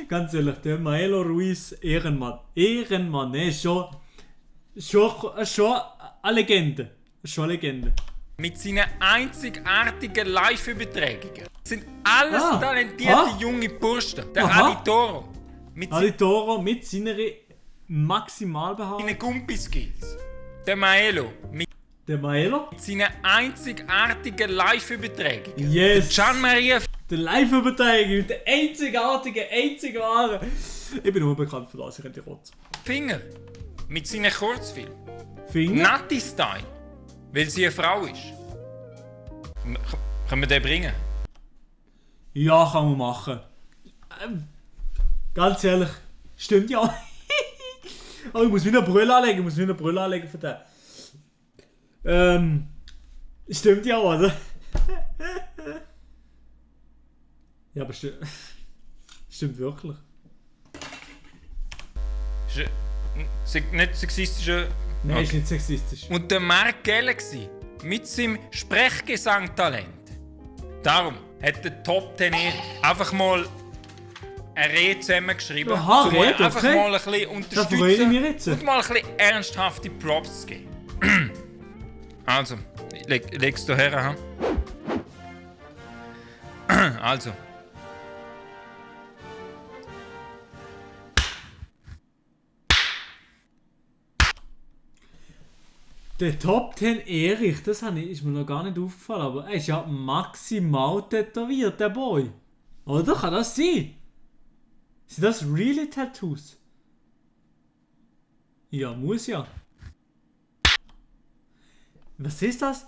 ganz ehrlich, der Maelo Ruiz, Ehrenmann, ne, schon eine Legende, Mit seinen einzigartigen Live-Übertragungen. Das sind alles talentierte junge Burschen. Der Aditoro. Aditoro mit seiner maximal behaupten. Seine Gumpi-Skills. Der Maelo. Mit Der Maelo? seinen einzigartigen Live-Überträgen. Yes! Gian Maria Der Live-Übertragung mit der einzigartigen, einzig wahren. Ich bin nur bekannt für das, ich könnte kotzen. Finger. Mit seinen Kurzfilmen. Finger? Natti-Style. Weil sie eine Frau ist. Können wir den bringen? Ja, kann man machen. Ganz ehrlich, stimmt ja. Oh, ich muss wieder Brille anlegen, für den. Stimmt ja, oder? Ja, aber stimmt wirklich. Ist nicht sexistischer. Nein, ist nicht sexistisch. Und der Mark Galaxy mit seinem Sprechgesangtalent. Darum hat der Top 10 einfach mal eine Rede zusammengeschrieben, Aha, um Rede, einfach okay. mal ein bisschen Da freue ich mich jetzt. unterstützen und mal ein bisschen ernsthafte Props zu geben. Also, legst du her, ha? Also. Der Top 10 Erich, das ist mir noch gar nicht aufgefallen, aber er ist ja maximal tätowiert, der Boy. Oder? Kann das sein? Sind das really Tattoos? Ja, muss ja. Was ist das?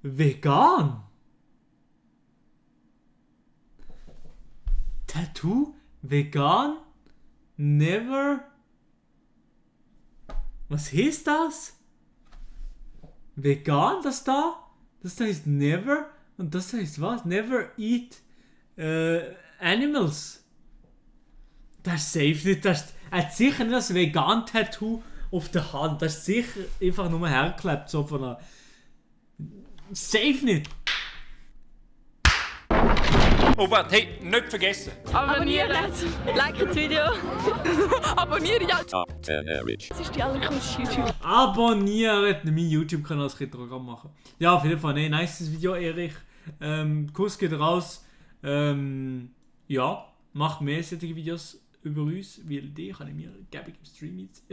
Vegan? Tattoo? Vegan? Never? Was heißt das? Vegan, das da? Das heißt never. Und das heißt was? Never eat animals. Das ist safe nicht. Er hat sicher nicht das Vegan-Tattoo auf der Hand. Das ist sicher einfach nur hergeklebt. So von einer. Safe nicht. Oh, warte, hey, nicht vergessen. Abonnieren! Like das Video! Abonnieren, ja! Top 10 Erich. Das ist die allercoolste YouTube. Abonnieren! Mein YouTube-Kanal als Programm machen. Ja, auf jeden Fall. Nee, nice Video, Erich. Kuss geht raus. Ja, mach mehr solche Videos über uns, weil die kann ich mir gäbig im Stream jetzt.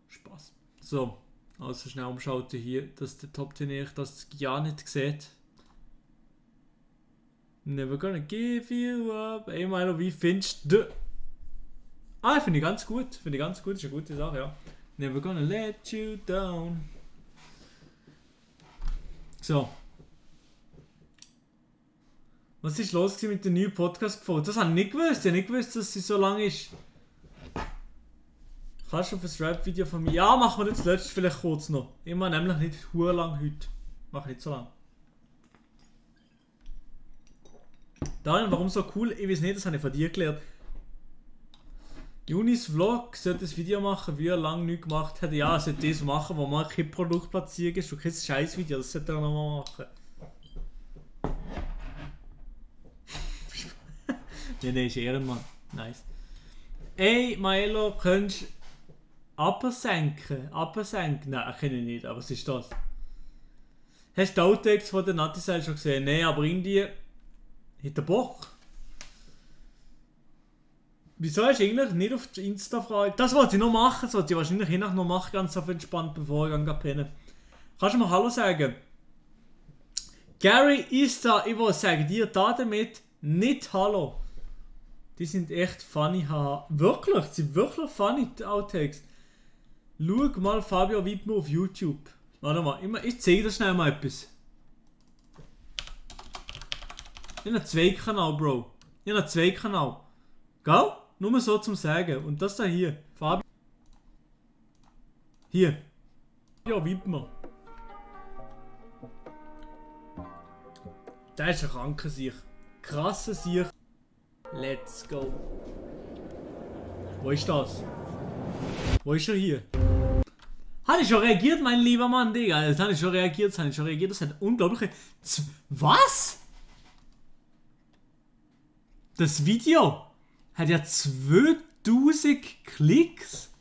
Spaß. So, also schnell umschalten hier, dass der Top 10 Erich das ja nicht sieht. Never gonna give you up. Ey, Milo, wie findest du? Finde ich ganz gut. Ist eine gute Sache, ja. Never gonna let you down. So. Was ist los mit der neuen Podcast-Folge? Das habe ich nicht gewusst. Ich habe nicht gewusst, dass sie so lang ist. Kannst du auf ein Rap-Video von mir? Ja, machen wir das letzte vielleicht kurz noch. Ich mache nämlich nicht hure lang heute. Mache nicht so lang. Daniel, warum so cool? Ich weiß nicht, das habe ich von dir gelernt. Junis Vlog sollte ein Video machen, wie er lange nichts gemacht hat. Ja, er sollte das machen, wo man kein Produkt platziert ist und kein scheiß Video. Das sollte er nochmal machen. Ja, der ist Ehrenmann. Nice. Ey, Maelo, könntest du absenken? Nein, kenne ich nicht, aber was ist das? Hast du die Outtakes von der Natti-Seite schon gesehen? Nein, aber irgendwie hat der Bock. Wieso hast du eigentlich nicht auf die Insta-Frage? Das wollte ich noch machen, das wollte ich wahrscheinlich hinterher noch machen, ganz auf entspannt, bevor ich pennen. Kannst du mal Hallo sagen? Gary ist da, ich will sagen dir da damit nicht Hallo. Die sind echt funny, haha. Wirklich, die sind wirklich funny, die Outtakes. Schau mal Fabio Wittmer auf YouTube. Warte mal, ich zeige dir schnell mal etwas. Ich habe einen Zweitkanal, Bro. Ich habe einen Zweitkanal. Gell? Nur so zum Sagen. Und das da hier. Fabio. Hier. Ja, Wittmer. Der ist ein kranker Sieg. Krasser Sieg. Let's go. Wo ist das? Wo ist er hier? Habe ich schon reagiert, mein lieber Mann, Digga. Das habe ich schon reagiert. Das hat unglaubliche... Was? Das Video hat ja 2000 Klicks.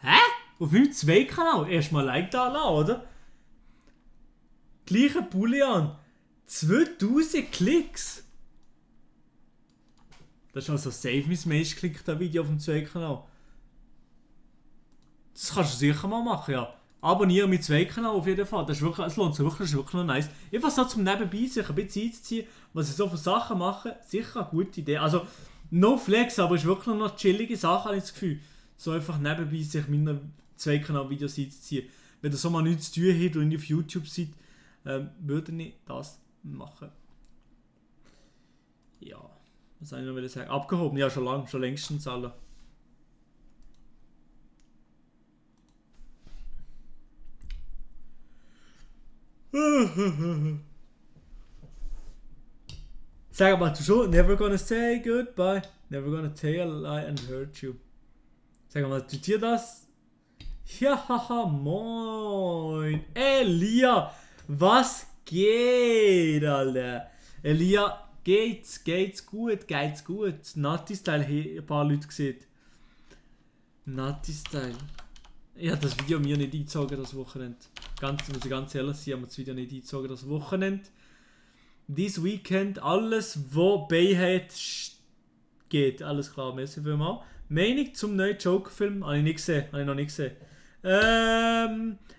Hä? Auf meinem Zweitkanal. Erstmal Like da lassen, oder? Gleicher Bullion. 2000 Klicks. Das ist also safe mein meistgeklicktes Video auf dem Zweitkanal. Das kannst du sicher mal machen, ja. Abonniere meinen Zweitkanal auf jeden Fall. Das ist wirklich, es lohnt sich wirklich, das ist wirklich noch nice. Einfach so zum Nebenbei sich ein bisschen einzuziehen, was ich so für Sachen mache, sicher eine gute Idee. Also, no flex, aber es ist wirklich noch chillige Sache, habe ich das Gefühl. So einfach nebenbei sich meine Zweikanal-Videos einzuziehen. Wenn ihr so mal nichts zu tun habt und ihr auf YouTube seid, würde ich das machen. Ja, was soll ich noch sagen? Abgehoben, ja, schon lange, schon längstens alle. Sag mal, du schon, never gonna say goodbye, never gonna tell a lie and hurt you. Sag mal, tut dir das? Ja, haha, moin. Elia, was geht, Alter? Elia, geht's gut. Natti-Style, ein paar Leute gesehen. Natti-Style. Ich habe das Video mir nicht eingezogen, das Wochenende. Muss ich ganz ehrlich sein, ich habe das Video nicht eingezogen, das Wochenende. This Weekend, alles, was bei hat, geht. Alles klar, merci vielmals. Meinung zum neuen Joker-Film? Habe ich noch nicht gesehen.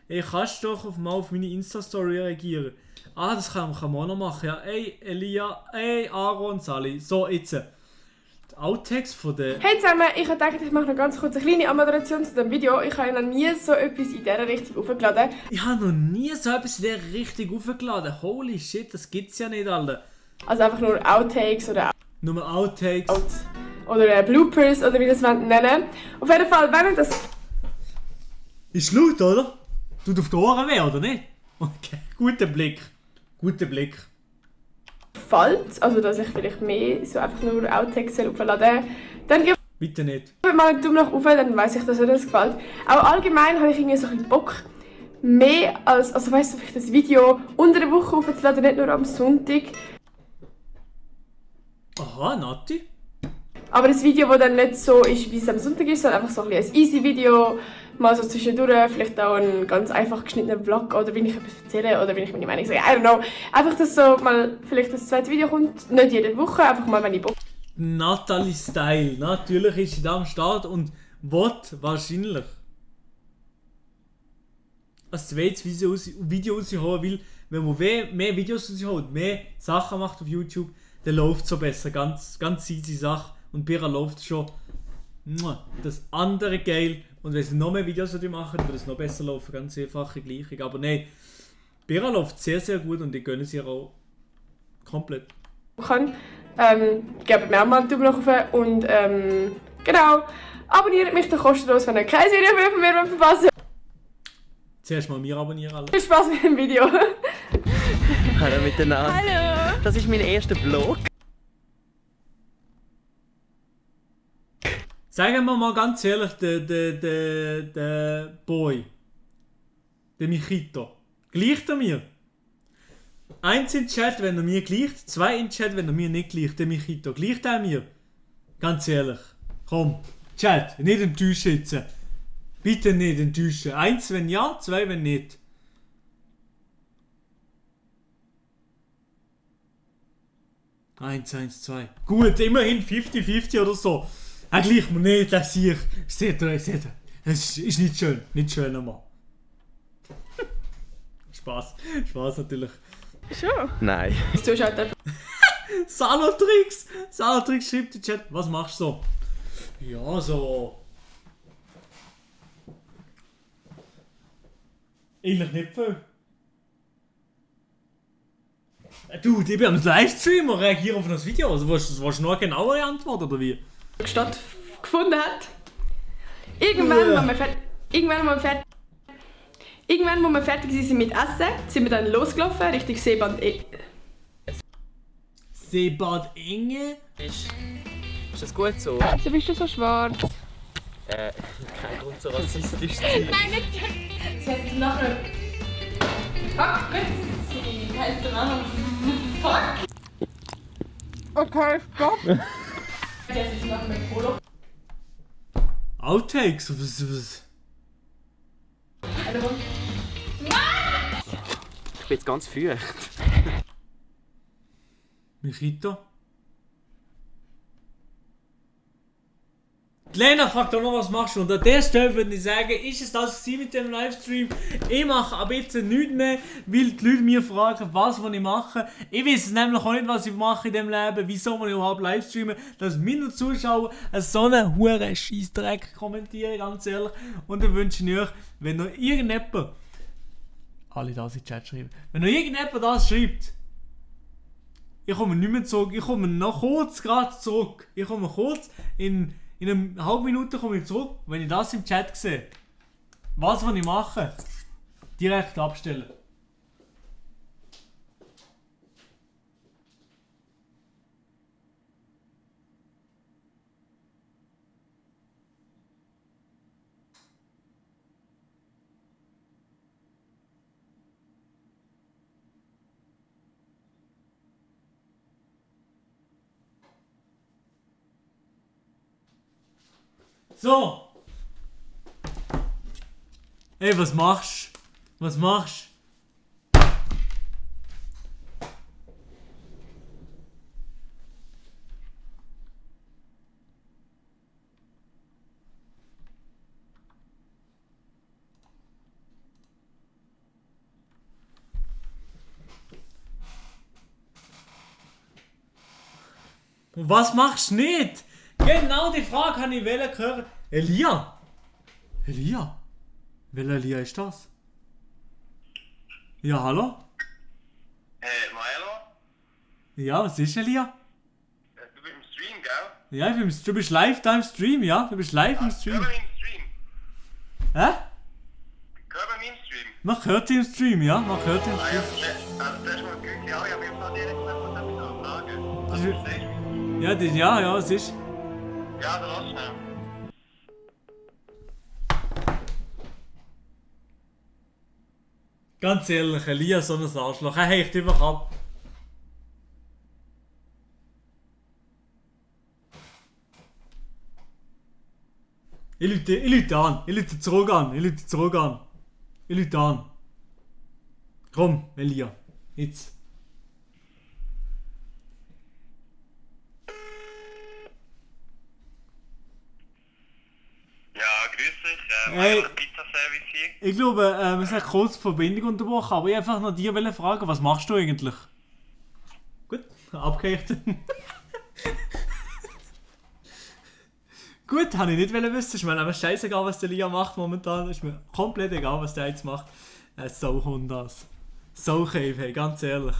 Ich kannst doch mal auf meine Insta-Story reagieren. Ah, das kann man auch noch machen, ja. Ey, Elia, ey, Aaron, Sally. So, jetzt. Die Outtakes von der... Hey zusammen, ich habe gedacht, ich mache noch ganz kurz eine kleine Anmoderation zu dem Video. Ich habe noch nie so etwas in dieser Richtung aufgeladen. Ich habe noch nie so etwas in dieser Richtung aufgeladen. Holy shit, das gibt's ja nicht, Alter. Also einfach nur Outtakes oder... Nur Outtakes. Oder Bloopers oder wie das man nennen. Auf jeden Fall, wenn ihr das... Ist laut, oder? Tut auf die Ohren weh, oder nicht? Okay, guter Blick. Gefällt, also dass ich vielleicht mehr so einfach nur Outtakes aufladen, dann gebt bitte nicht. mal einen Daumen nach oben, dann weiss ich, dass euch das gefällt. Auch allgemein habe ich irgendwie so ein bisschen Bock, mehr als, also weißt du, vielleicht das Video unter der Woche aufzuladen, nicht nur am Sonntag. Aha, Nati. Aber das Video, das dann nicht so ist, wie es am Sonntag ist, sondern einfach so ein easy Video, mal so zwischendurch, vielleicht auch ein ganz einfach geschnittener Vlog oder wenn ich etwas erzähle oder wenn ich meine Meinung sage, I don't know. Einfach, dass so mal vielleicht das zweite Video kommt, nicht jede Woche, einfach mal, wenn ich Bock. Natalie Style, natürlich ist sie da am Start und wird wahrscheinlich als zweites Video rausholen, weil wenn man mehr Videos rausholt, mehr Sachen macht auf YouTube, dann läuft es so besser, ganz easy Sache. Und Bira läuft schon das andere geil. Und wenn sie noch mehr Videos machen, wird es noch besser laufen. Ganz einfache Gleichung. Aber nein, Bira läuft sehr, sehr gut und ich gönne sie auch komplett. Gebt mir auch mal einen Daumen nach oben und genau, abonniert mich doch kostenlos, wenn ihr kein Video mehr von mir verpassen. Zuerst mal mir abonnieren alle. Viel Spaß mit dem Video. Hallo miteinander. Hallo. Das ist mein erster Vlog. Sagen wir mal ganz ehrlich, der Boy, der Michito, gleicht er mir? 1 in Chat, wenn er mir gleicht, 2 in Chat, wenn er mir nicht gleicht, der Michito, gleicht er mir? Ganz ehrlich, komm, Chat, nicht enttäuschen jetzt. Bitte nicht enttäuschen. 1 wenn ja, 2 wenn nicht. Eins, 2. Gut, immerhin 50-50 oder so. Er gleicht mir nicht, das sehe ich. Seht ihr. Das ist nicht schön. Nicht schön nochmal. Spaß natürlich. Schon? Nein. Salotrix schreibt im Chat. Was machst du so? Ja, so. Eigentlich nicht viel. Du, ich bin am Livestream und reagiere auf das Video. Also, willst du noch eine genauere Antwort oder wie? Stattgefunden hat. Irgendwann, wo wir fertig sind mit Essen, sind wir dann losgelaufen Richtung Seebad Seebad Enge? Ist das gut so? Wieso bist du so schwarz? Kein Grund so rassistisch zu sein. Nein, nicht! Das heißt nachher... Fuck, gut! Das heißt nachher... Fuck! Okay, stopp! Das ist nachher mit Polo. Outtakes? Was? Ich bin jetzt ganz feucht. Die Lena fragt auch noch, was machst du? Und an der Stelle würde ich sagen, ist es das gewesen mit dem Livestream? Ich mache ab jetzt nichts mehr, weil die Leute mir fragen, was ich mache. Ich weiß nämlich auch nicht, was ich mache in diesem Leben. Wieso muss ich überhaupt livestreamen? Dass meine Zuschauer so einen huren Scheissdreck kommentieren, ganz ehrlich. Und dann wünsche ich euch, wenn noch irgendjemand... Alle da in den Chat schreiben. Wenn noch irgendjemand das schreibt... Ich komme nicht mehr zurück, ich komme noch kurz gerade zurück. Ich komme kurz, in einer halben Minute komme ich zurück, wenn ich das im Chat sehe. Was ich mache? Direkt abstellen. So! Ey, was machst du? Was machst du? Und was machst du nicht? Genau die Frage habe ich hören. Elia? Elia? Welcher Elia ist das? Ja, hallo? Milo? Ja, was ist Elia? Du bist im Stream, gell? Ja, du bist live da im Stream, ja? Du bist live im Stream. Hör bei meinem Stream. Hä? Hör bei meinem Stream. Man hört ihn im Stream, ja? Man hört ihn im Stream. Also das ist mal gut, ja, ich habe mir gerade direkt mal etwas fragen. Das ist- Verstehst du mich? Ja, es ist... Ja, dann lass schnell. Ganz ehrlich, Elia so ein Arschloch. Er hecht einfach ab. Ich lüte an. Ich lüte zurück an. Komm, Elia. Jetzt. Ja, grüß dich. Hey. Pizza-Service hier. Ich glaube, wir haben kurz die Verbindung unterbrochen, aber ich einfach noch dir fragen, was machst du eigentlich? Gut, abgehechtet. Gut, habe ich nicht wissen. Ist mir einfach scheißegal, was der Lia macht momentan. Ist mir komplett egal, was der jetzt macht. So kommt das. So Cave, hey, ganz ehrlich.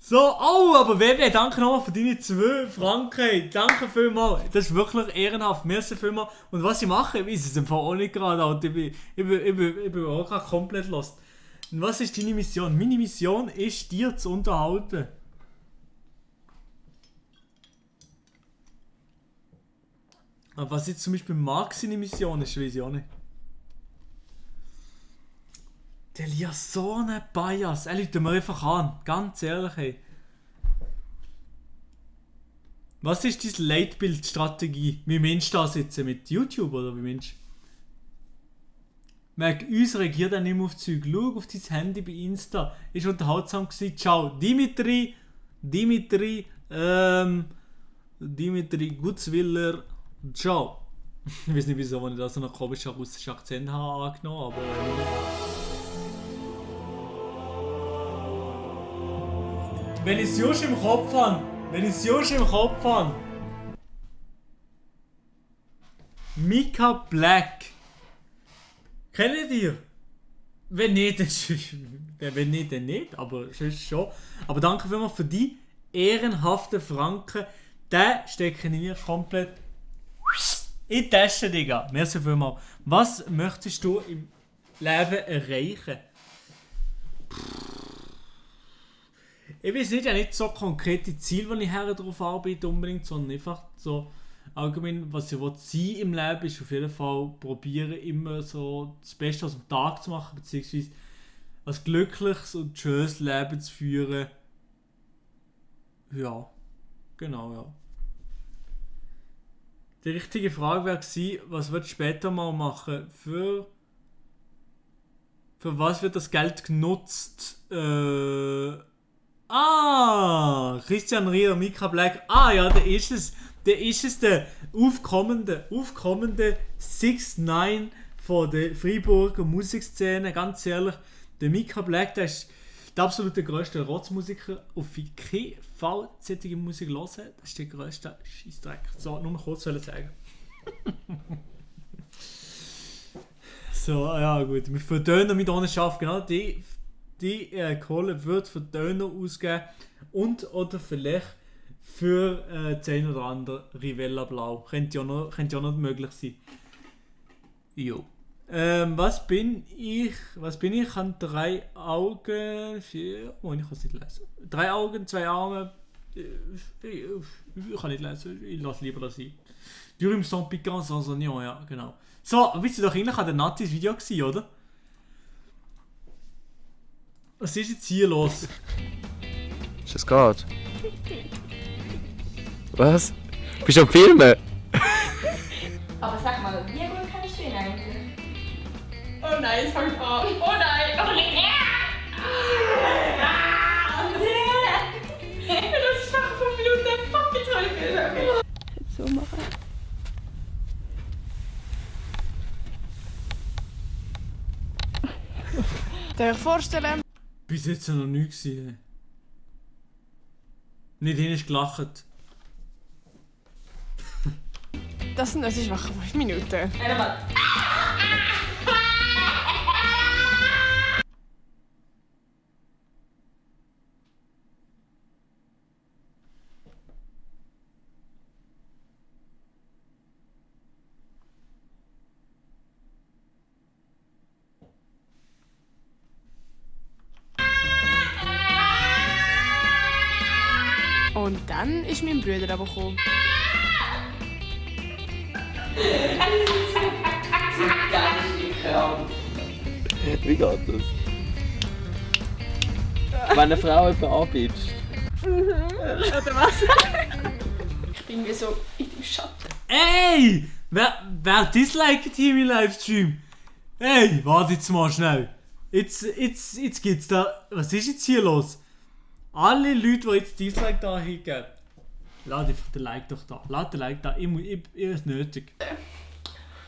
So, oh, aber WW, danke nochmal für deine 2 Franken. Hey. Danke vielmals. Das ist wirklich ehrenhaft. Merci vielmals. Und was ich mache, ich weiß es im Fall auch nicht gerade. Alter. Ich bin auch gerade komplett lost. Und was ist deine Mission? Meine Mission ist, dir zu unterhalten. Aber was jetzt zum Beispiel Marc seine Mission ist, weiß ich auch nicht. Der Lia so einen Bias. Er lädt mir einfach an. Ganz ehrlich, hey. Was ist deine Leitbildstrategie? Wie meinst du das jetzt? Mit YouTube oder wie meinst du? Merk, uns reagiert er nicht mehr auf Zeug. Schau auf dein Handy bei Insta. Ist unterhaltsam gewesen. Ciao. Dimitri Gutzwiller. Ciao. Ich weiß nicht wieso, wenn ich da so einen komischen russischen Akzent habe angenommen, aber... Wenn ich es just im Kopf habe. Mika Black. Kennt ihr? Wenn nicht, dann nicht, aber sonst schon. Aber danke vielmals für die ehrenhaften Franken. Den stecke ich mir komplett in die Tasche, Digga. Merci vielmals. Was möchtest du im Leben erreichen? Ich weiß nicht, ich habe nicht so konkrete Ziele, die ich darauf arbeite unbedingt, sondern einfach so allgemein, was ich sein im Leben ist auf jeden Fall probieren, immer so das Beste aus dem Tag zu machen, beziehungsweise ein glückliches und schönes Leben zu führen. Ja, genau, ja. Die richtige Frage wäre gewesen, was wird später mal machen? Für was wird das Geld genutzt? Christian Rier, Mika Black. Ja, der ist es. dann ist es der aufkommende 6ix9ine von der Freiburger Musikszene. Ganz ehrlich, der Mika Black, der ist der absolute grösste Rotzmusiker. Auf keinen Fall solche Musik hören. Das ist der grösste Scheissdreck. So, nur kurz sagen. So, ja gut. Wir für Döner mit ohne Schaff, genau. Die Kohle wird für Döner ausgeben und oder vielleicht für das eine oder andere Rivella Blau. Könnte ja noch möglich sein. Jo. Was bin ich? Ich habe 3 Augen, 4. Oh, ich kann es nicht lesen. 3 Augen, 2 Arme. Ich kann nicht lesen. Ich lasse lieber das sein. Durum sans piquant, sans oignon, ja, genau. So, wisst ihr doch eigentlich an der Natis Video gewesen, oder? Was ist jetzt hier los? Ist das gerade? Was? Bist du am Filmen? Aber sag mal, wie gut kann ich ihn eigentlich? Oh nein, es fängt an. Oh nein! Oh nein! Das ist nach 5 Minuten fucking toll. So machen. Darf ich vorstellen? Bis jetzt noch nichts gesehen. Nicht hin ist gelacht. Das ist wache 5 Minuten. Und dann ist mein Bruder aber gekommen. Wie geht das? Wenn eine Frau jemanden anbitzt. Oder was? Ich bin wie so in dem Schatten. Ey! Wer disliket hier meinen Livestream? Ey, warte jetzt mal schnell. Jetzt geht's da. Was ist jetzt hier los? Alle Leute, die jetzt Dislike da hingeben, lad einfach den Like doch da. Lad den Like da. Ich ist nötig.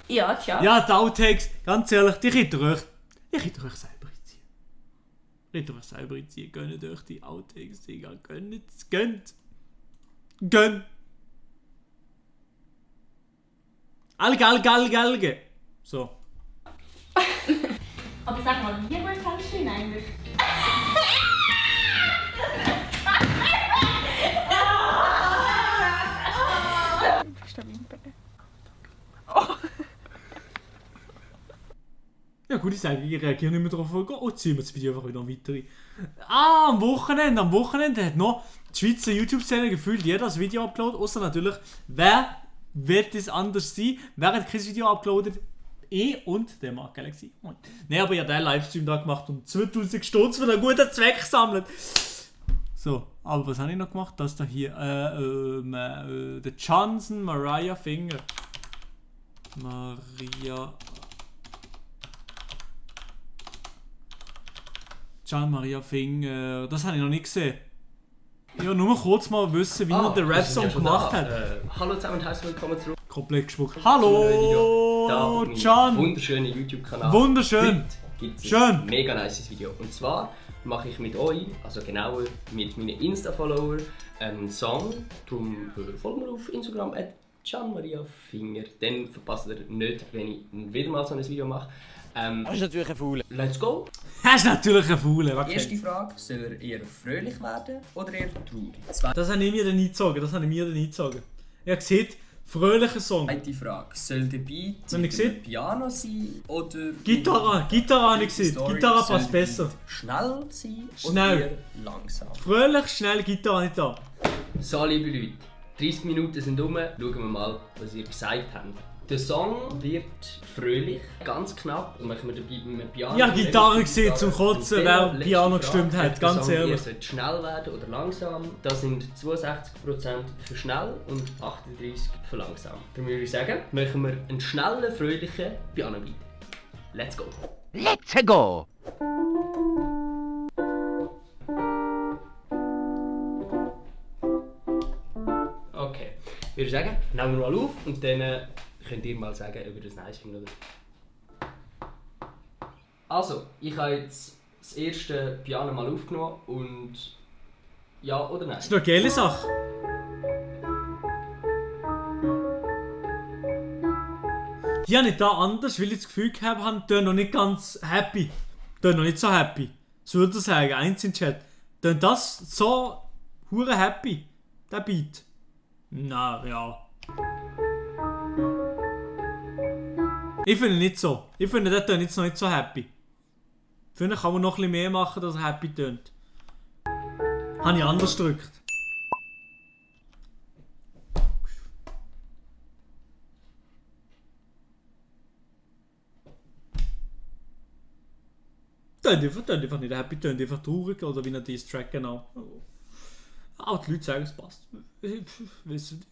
Ja, tja. Ja, die Outtakes, ganz ehrlich, die könnt ihr euch selber einziehen. Könnt ihr euch selber einziehen. Gönnt euch die Outtakes, Digga. Gönnt. Alge. So. Aber sag mal, wie gut kannst du ihn eigentlich? Ja gut, ich sage, ich reagiere nicht mehr darauf. Oh, ziehen wir das Video einfach wieder weiter rein. Am Wochenende hat noch die Schweizer YouTube-Szene gefühlt jeder das Video uploadet. Außer natürlich, wer wird es anders sein? Wer hat kein Video uploadet? Und der Mark Galaxy. Nein, aber ich habe den Livestream da gemacht und 2000 Stutz für einen guten Zweck gesammelt. So, aber was habe ich noch gemacht? Das da hier. Der Johnson Mariah Finger. Maria Finger. Das habe ich noch nicht gesehen. Ja, nur kurz mal wissen, wie man den Rap-Song gemacht hat. Hallo zusammen und herzlich willkommen zurück. Komplett gespuckt. Hallo, Can! Wunderschönen YouTube-Kanal. Wunderschön! Heute gibt es Schön. ein mega nice Video. Und zwar mache ich mit euch, also genauer mit meinen Insta-Followern, einen Song. Darum folgt mir auf Instagram @CanMariaFinger. Dann verpasst ihr nicht, wenn ich wieder mal so ein Video mache. Das ist natürlich ein Faule. Let's go! Das ist natürlich ein Faule. Erste Frage, soll er eher fröhlich werden oder eher traurig? Das habe ich mir dann eingezogen. Ihr seht, fröhlicher Song. Zweite Frage, soll der Beat Wenn mit ich dem Piano sein oder... Gitarre habe ich gesehen. Story, Gitarre soll passt der besser. Beat schnell sein Schnell. oder eher langsam? Fröhlich, schnell, Gitarre nicht da. So, liebe Leute, 30 Minuten sind rum. Schauen wir mal, was ihr gesagt habt. Der Song wird fröhlich, ganz knapp. Machen wir dabei mit dem Piano. Ja, Gitarre gesehen zum Kotzen, wer Piano gestimmt hat, ganz ehrlich. Der Song sollte schnell werden oder langsam. Da sind 62% für schnell und 38% für langsam. Dann würde ich sagen, machen wir einen schnellen, fröhlichen Piano-Beat. Let's go! Let's go! Okay. würde ich sagen, nehmen wir mal auf und dann könnt ihr mal sagen, ob ihr das nice findet oder nicht. Also, ich habe jetzt das erste Piano mal aufgenommen und ja oder nein? Das ist eine geile Sache. Hier habe ich da anders, weil ich das Gefühl gehabt habe, ich bin noch nicht ganz happy. Ich bin noch nicht so happy. So würde ich sagen, eins im Chat. Denn das so hure happy, der Beat. Na ja. Ich finde nicht so. Ich finde, der tönt jetzt noch nicht so happy. Ich finde, kann man noch ein bisschen mehr machen, dass er happy tönt. Habe ich anders gedrückt. Tönt einfach nicht happy, tönt einfach traurig oder wie ein Diss-Track genau. Auch die Leute sagen, es passt. Ich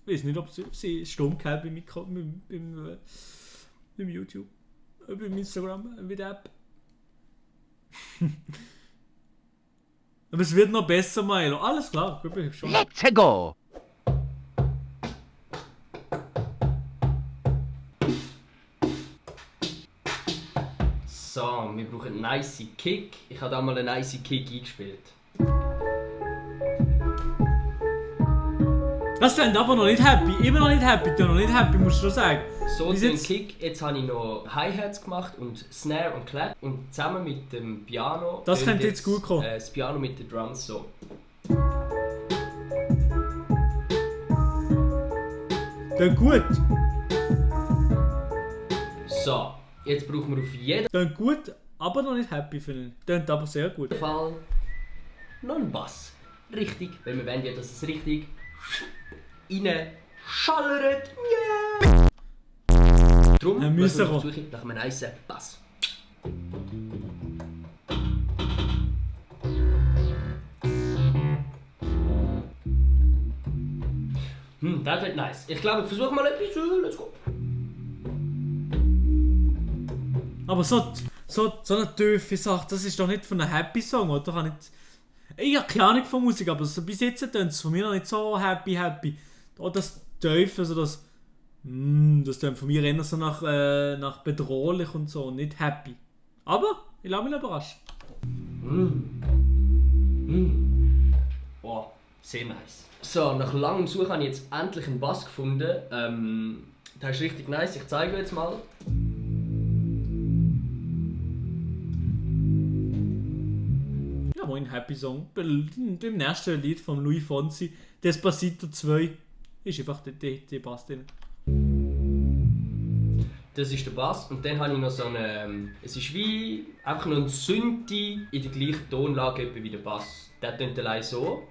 weiß nicht, ob sie stumm gehalten beim YouTube, beim Instagram, mit der App. Aber es wird noch besser, Milo. Alles klar, gut, schon. Let's go! So, wir brauchen einen nice Kick. Ich habe da mal einen nice Kick eingespielt. Das klingt aber noch nicht happy. Immer noch nicht happy, du noch nicht happy, musst du schon sagen. So, den Kick, jetzt habe ich noch Hi-Hats gemacht und Snare und Clap und zusammen mit dem Piano. Das könnte jetzt gut kommen. Das Piano mit den Drums so. Dann gut. So, jetzt brauchen wir auf jeden Dann gut, aber noch nicht happy finde ich. Tönt aber sehr gut. Fall noch einen Bass. Richtig, weil wir wollen ja, dass es richtig rein schallert. Yeah! Darum müssen wir auf die Suche nach einem nice Bass. Das wird nice. Ich glaube, ich versuche mal etwas. Let's go. Aber so eine tiefe Sache, das ist doch nicht von einem Happy Song, oder? Ich habe keine Ahnung von Musik, aber so bis jetzt tönt es von mir noch nicht so happy. Oh, das Tiefe, also das tönt von mir eher so nach bedrohlich und so, nicht happy. Aber ich lasse mich überraschen. Oh, sehr nice. So, nach langem Suchen habe ich jetzt endlich einen Bass gefunden. Der ist richtig nice, ich zeige euch jetzt mal. Ja, moin, Happy Song. Beim nächsten Lied von Louis Fonsi, Despacito 2, ist einfach der Bass drin. Das ist der Bass und dann habe ich noch so eine... es ist wie einfach noch ein Synthi in der gleichen Tonlage wie der Bass. Der tönt allein so.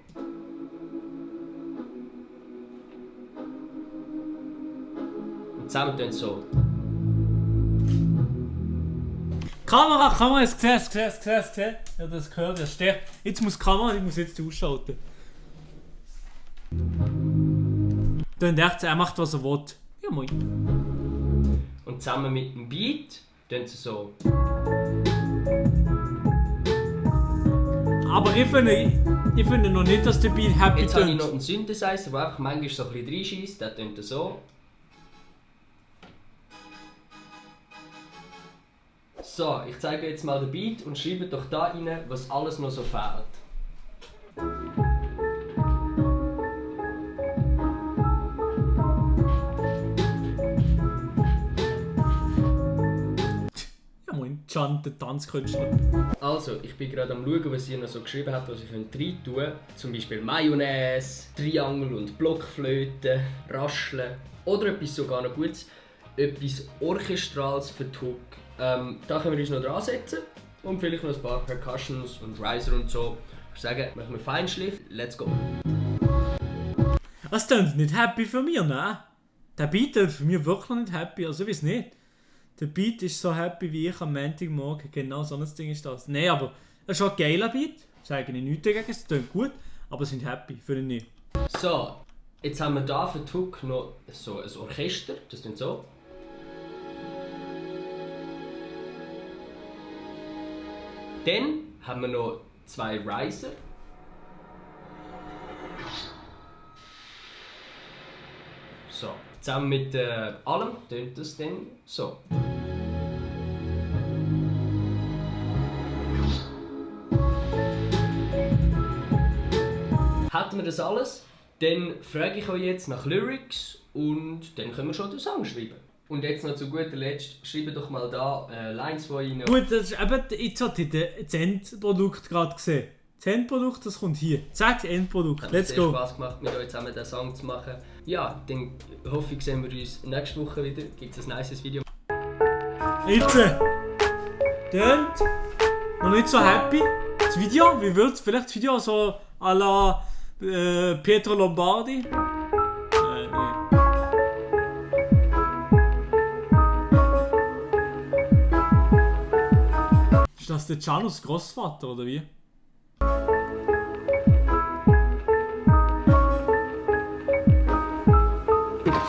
Und zusammen tönt so. Kamera, es gesehen. Ja, das gehört, ja, steht. Jetzt muss die Kamera, ich muss jetzt ausschalten. Dann dachte er macht, was er will. Ja, moin. Und zusammen mit dem Beat tönt sie so. Aber ich finde noch nicht, dass der Beat happy Jetzt habe ich tönt. noch einen Synthesizer, der einfach manchmal so ein bisschen reinschießt. Der tönt so. So, ich zeige euch jetzt mal den Beat und schreibe doch da rein, was alles noch so fehlt. Ja moin, Can, der Tanzkünstler. Also, ich bin gerade am schauen, was ihr noch so geschrieben habt, was ich rein tun könnte. Zum Beispiel Mayonnaise, Triangel und Blockflöte, Rascheln oder etwas sogar noch Gutes, etwas Orchestrales für die Hook. Da können wir uns noch dran setzen und vielleicht noch ein paar Percussions und Riser und so. Ich würde sagen, machen wir Feinschliff, let's go. Das tönt nicht happy für mich, ne? Der Beat tönt für mich wirklich nicht happy, also ich weiß nicht. Der Beat ist so happy wie ich am Montagmorgen, genau so ein Ding ist das. Nein, aber das ist schon ein geiler Beat, sage ich nichts dagegen, es tönt gut, aber sie sind happy, für ihn nicht. So, jetzt haben wir da für die Hook noch so ein Orchester, das klingt so. Dann haben wir noch 2 Riser. So, zusammen mit allem tönt das dann so. Hätten wir das alles, dann frage ich euch jetzt nach Lyrics und dann können wir schon den Song schreiben. Und jetzt noch zu guter Letzt, schreibt doch mal da Lines von Ihnen. Gut, das ist eben, jetzt hat das Endprodukt gerade gesehen. Das Endprodukt, das kommt hier. Zack, Endprodukt. Let's go. Hat Spaß gemacht, mit euch zusammen diesen Song zu machen. Ja, dann hoffe ich, sehen wir uns nächste Woche wieder. Gibt es ein nices Video. Jetzt. Tönt. Noch nicht so happy. Das Video, wie wird vielleicht das Video so à la Pietro Lombardi? Nee. Ist das der Giannos Großvater oder wie?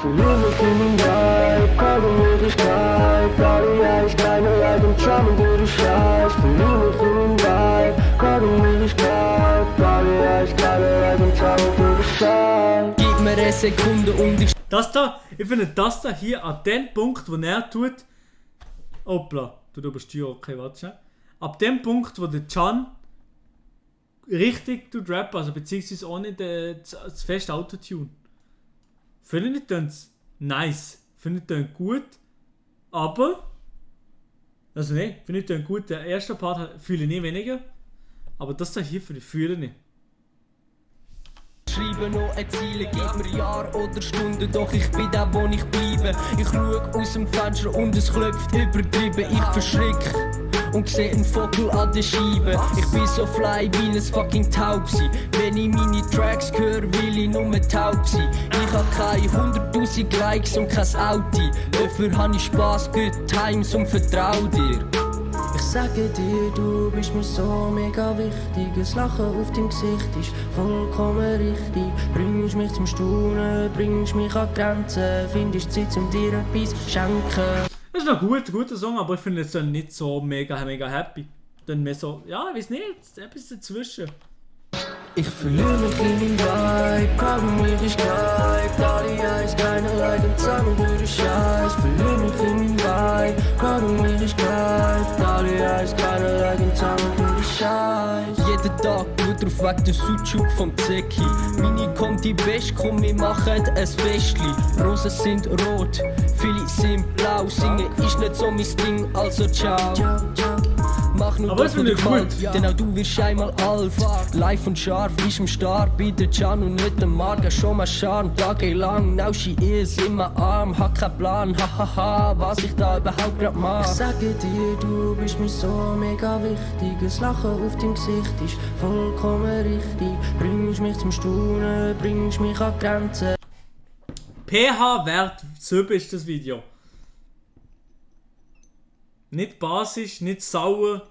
Verliere mich in den Vibe, keine Möglichkeit, alle ich keine Leid und Charme durch den Scheiß. Verliere mich in den Vibe, keine Möglichkeit, alle ich keine Leid und Charme durch den Scheiß. Gib mir eine Sekunde und ich... Das da, ich finde das da hier an dem Punkt, wo er tut... Hoppla, du übersteuern, okay, warte schnell. Ab dem Punkt, wo der Can richtig rappen, also beziehungsweise ohne das feste Autotune. Finde ich nicht tönt's nice, finde ich tönt gut, aber also nein, finde ich tönt gut. Der erste Part fühle ich nicht weniger, aber das da hier fühle ich nicht. Schreibe noch ein Ziel, gib mir Jahre oder Stunden, doch ich bin da, wo ich bleibe. Ich schaue aus dem Fenster und es klopft übertrieben, ich verschrick und sehe einen Vogel an der Scheibe. Ich bin so fly wie ein fucking Taubsi. Wenn ich meine Tracks höre, will ich nur taub sein. Ich hab keine 100.000 Likes und kein Audi. Dafür hab ich Spass, good times und vertrau dir. Ich sage dir, du bist mir so mega wichtig. Das Lachen auf deinem Gesicht ist vollkommen richtig. Bringst mich zum Staunen, bringst mich an die Grenzen. Findest Zeit, um dir etwas zu schenken. Das ist noch gut, guter Song, aber ich finde es nicht so mega happy. Dann mehr so, ja, ich weiß nicht, etwas dazwischen. Ich verliere mich in den Vibe, keine Möglichkeit, alle Eis, keine Leid und zusammen durch den Scheiß. Verliere mich in den Vibe, keine Möglichkeit, alle Eis, keine Leid und zusammen durch den Scheiß. Jeden Tag nur drauf weg der Sucuk vom Zeki. Meine kommt die Best, komm, wir machen ein Festli. Rosen sind rot, viele sind blau. Singen ist nicht so mein Ding, also ciao. Mach nur aber das, das finde ich gut. Denn auch du wirst einmal alt. Live und scharf ist im Start. Bei der Can und nicht der Marga. Schon mal Charme, tagelang. Now she is in my arm. Hab keinen Plan, hahaha, was ich da überhaupt grad mach. Ich sage dir, du bist mir so mega wichtig. Das Lachen auf deinem Gesicht ist vollkommen richtig. Bringst mich zum Staunen, bringst mich an die Grenzen. pH-Wert 7 ist das Video. Nicht basisch, nicht sauer.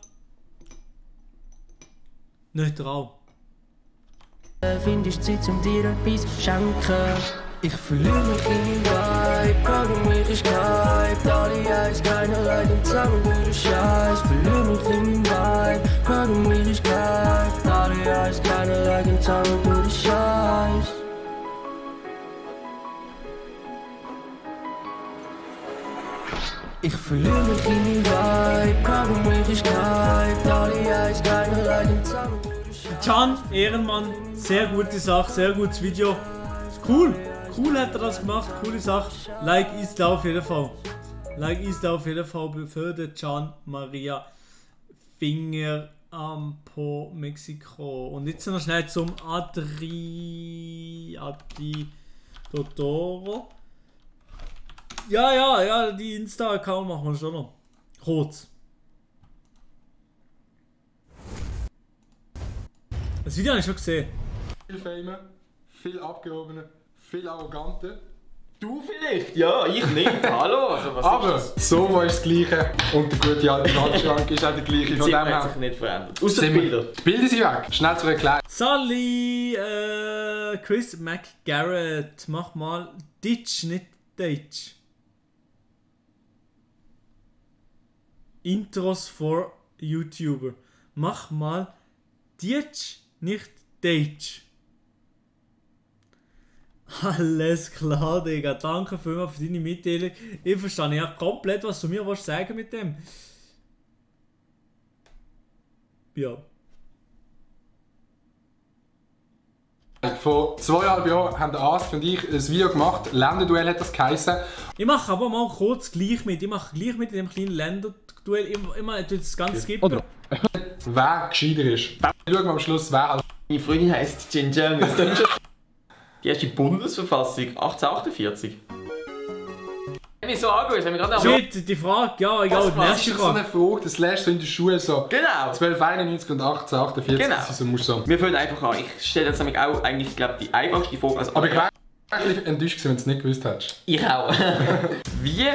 Neutral. Findest Zeit, um dir etwas zu schenken. Ich verliere mich in den Vibe, keine Möglichkeit, alle Eis, keine Leid und zusammen durch den Scheiß. Verliere mich in den Vibe, keine Möglichkeit, alle Eis, keine Leid und zusammen durch den Scheiß. Ich verliere mich in den Vibe, keine Möglichkeit, alle Eis, keine Leid und zusammen durch den Scheiß. Can, Ehrenmann, sehr gute Sache, sehr gutes Video. Ist cool, cool hat er das gemacht, coole Sache. Like ist da auf jeden Fall. Like ist da auf jeden Fall für den Can Maria Finger am Po Mexiko. Und jetzt noch schnell zum Adi Totoro. Ja, die Insta-Account machen wir schon noch. Kurz. Das Video habe ich schon gesehen. Viel Fame, viel abgehobene, viel arrogante. Du vielleicht? Ja, ich nicht. Hallo, also was aber ist das? so ist das Gleiche und der gute alte Wandschrank ist auch der gleiche. Von dem hat sich nicht verändert. Außer die Bilder. Die Bilder sind weg. Schnell zur Erklärung. Sally, Chris McGarrett, mach mal Ditch, nicht Deutsch. Intros for YouTuber. Mach mal Ditch, nicht Deutsch. Alles klar, Digga. Danke vielmals für deine Mitteilung. Ich verstehe ja komplett, was du mir sagen mit dem. Ja. Vor 2,5 Jahren haben der Ast und ich ein Video gemacht. Länderduell hat das geheißen. Ich mache aber mal kurz gleich mit. Ich mache gleich mit in dem kleinen Länderduell. Immer das ganze skippen. Oder wer gescheiter ist. Schauen wir am Schluss, wer halt. Meine Freundin heisst Xinjiang. Die erste Bundesverfassung 1848. Wieso angeschaut? Haben wir gerade Shit, die Frage, ja, egal, die Das nächste ist so eine Frage. Frage, das lernst du in der Schule so. Genau. 1291 und 1848. Genau. Das ist so, musst du so. Wir fangen einfach an. Ich stelle jetzt nämlich auch eigentlich, glaube die einfachste Frage. Also, Aber ich wäre eigentlich enttäuscht gewesen, wenn du es nicht gewusst hättest. Ich auch. Wie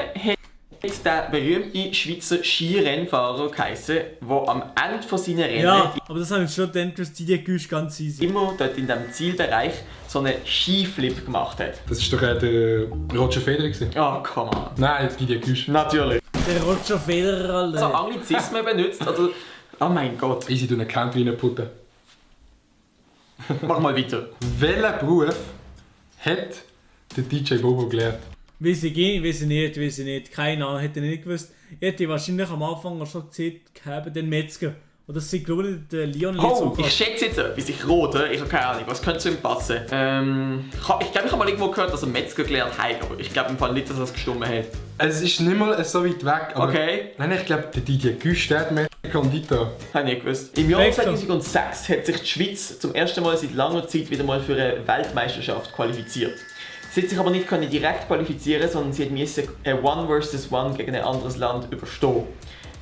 hat der berühmte Schweizer Skirennfahrer geheißen, der am Ende von seinen Rennen Ja, aber das habe ich schon gedacht, dass die Güsch ganz easy. immer dort in diesem Zielbereich so einen Skiflip gemacht hat? Das ist doch der Roger Federer gewesen. Oh, come on. Nein, Didier Güsch. Natürlich. Der Roger Federer, Also Alter. Anglizismen benutzt, oder? Oh mein Gott. Easy, du einen Account reinputten. Mach mal weiter. Welchen Beruf hat der DJ Bobo gelernt? Weiß ich nicht. Keine Ahnung, hätte ich nicht gewusst. Ich hätte wahrscheinlich am Anfang schon gesagt, den Metzger. Oder das ist, glaube ich, der Leon Oh, ich schätze jetzt etwas. Ich rote. Ich habe keine Ahnung. Was könnte zu ihm passen? Ich glaube, ich habe mal irgendwo gehört, dass er Metzger gelernt hat, aber ich glaube im Fall nicht, dass er es gestummt hat. Es ist nicht mal so weit weg. Aber Okay. Nein, ich glaube, der Didier Güsch, der hat Metzger-Konditor. Habe ich nicht gewusst. Im Jahr 2006 hat sich die Schweiz zum ersten Mal seit langer Zeit wieder mal für eine Weltmeisterschaft qualifiziert. Sie hat sich aber nicht direkt qualifizieren, sondern sie musste ein One vs. One gegen ein anderes Land überstehen.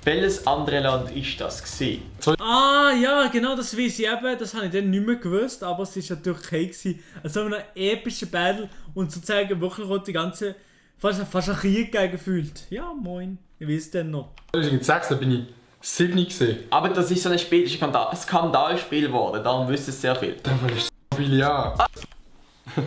Welches andere Land ist das gewesen? Ah, ja, genau, das weiß ich eben. Das habe ich dann nicht mehr gewusst, aber es war ja Türkei gewesen. Also ein epischer Battle und sozusagen wirklich auch die ganze... Fast ein Krieg gefühlt. Ja, moin. Ich weiß denn noch. 2006 da bin ich 7 gesehen. Aber das ist so ein Spiel, das ist ein Skandalspiel geworden, darum wissen es sehr viel. Das war so viele Jahre.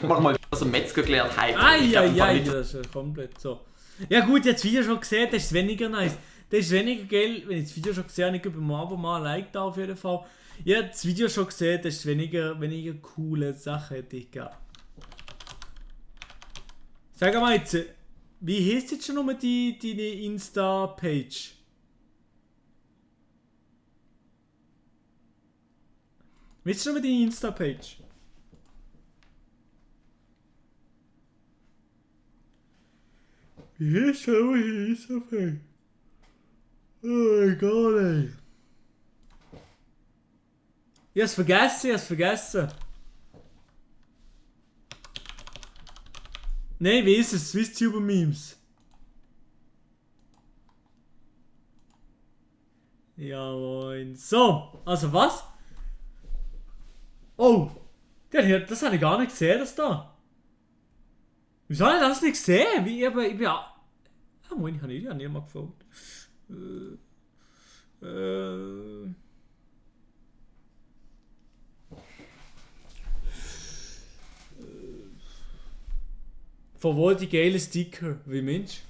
Mach mal, dass er Metzger gelernt hat. Eieiei, das ist ja komplett so. Ja gut, jetzt das Video schon gesehen, das ist weniger nice. Das ist weniger geil, wenn ich das Video schon gesehen habe. Ich gebe mir aber mal ein Like da auf jeden Fall. Ich habe das Video schon gesehen, das ist weniger coole Sachen, Digga. Sag mal jetzt, wie heisst jetzt schon nochmal deine Insta-Page? Wie ist schon nochmal deine Insta-Page? Wie heißt schon nochmal deine Insta-Page? Oh egal, ey. Ich hab's vergessen. Nein, wie ist es? SwissTuber Memes. Ja, moin. So, also was? Oh, das habe ich gar nicht gesehen, das da. Wieso habe ich das nicht gesehen? Ich bin ja... Ah, moin, ich habe nicht mal gefolgt. Von wo die geilen Sticker? Wie Mensch?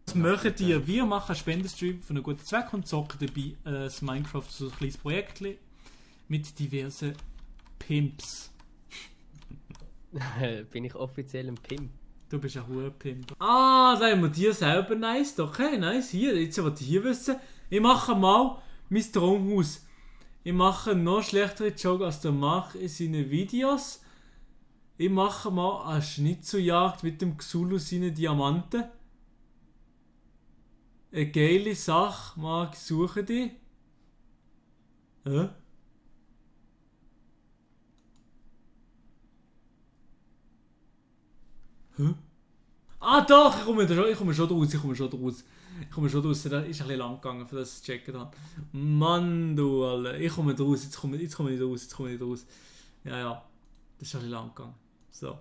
Was machen die? Wir machen einen Spendenstream für einen guten Zweck und zocken dabei das Minecraft, so ein kleines Projekt mit diversen Pimps. Bin ich offiziell ein Pimp? Du bist ein hoher Pimp. Ah, da haben wir dir selber nice. Okay, nice. Hier, jetzt wollt ihr hier wissen. Ich mache mal mein Traumhaus. Ich mache einen noch schlechteren Job als der Mach in seinen Videos. Ich mache mal eine Schnitzeljagd mit dem Xulu seinen Diamanten. Eine geile Sache, Marc, suche die. Hä? Hä? Ah doch, ich komme schon raus. Das ist ein bisschen lang gegangen, für das zu checken. Mann, du Alter. Ich komme raus, jetzt komme ich nicht raus. Ja. Das ist ein bisschen lang gegangen. So.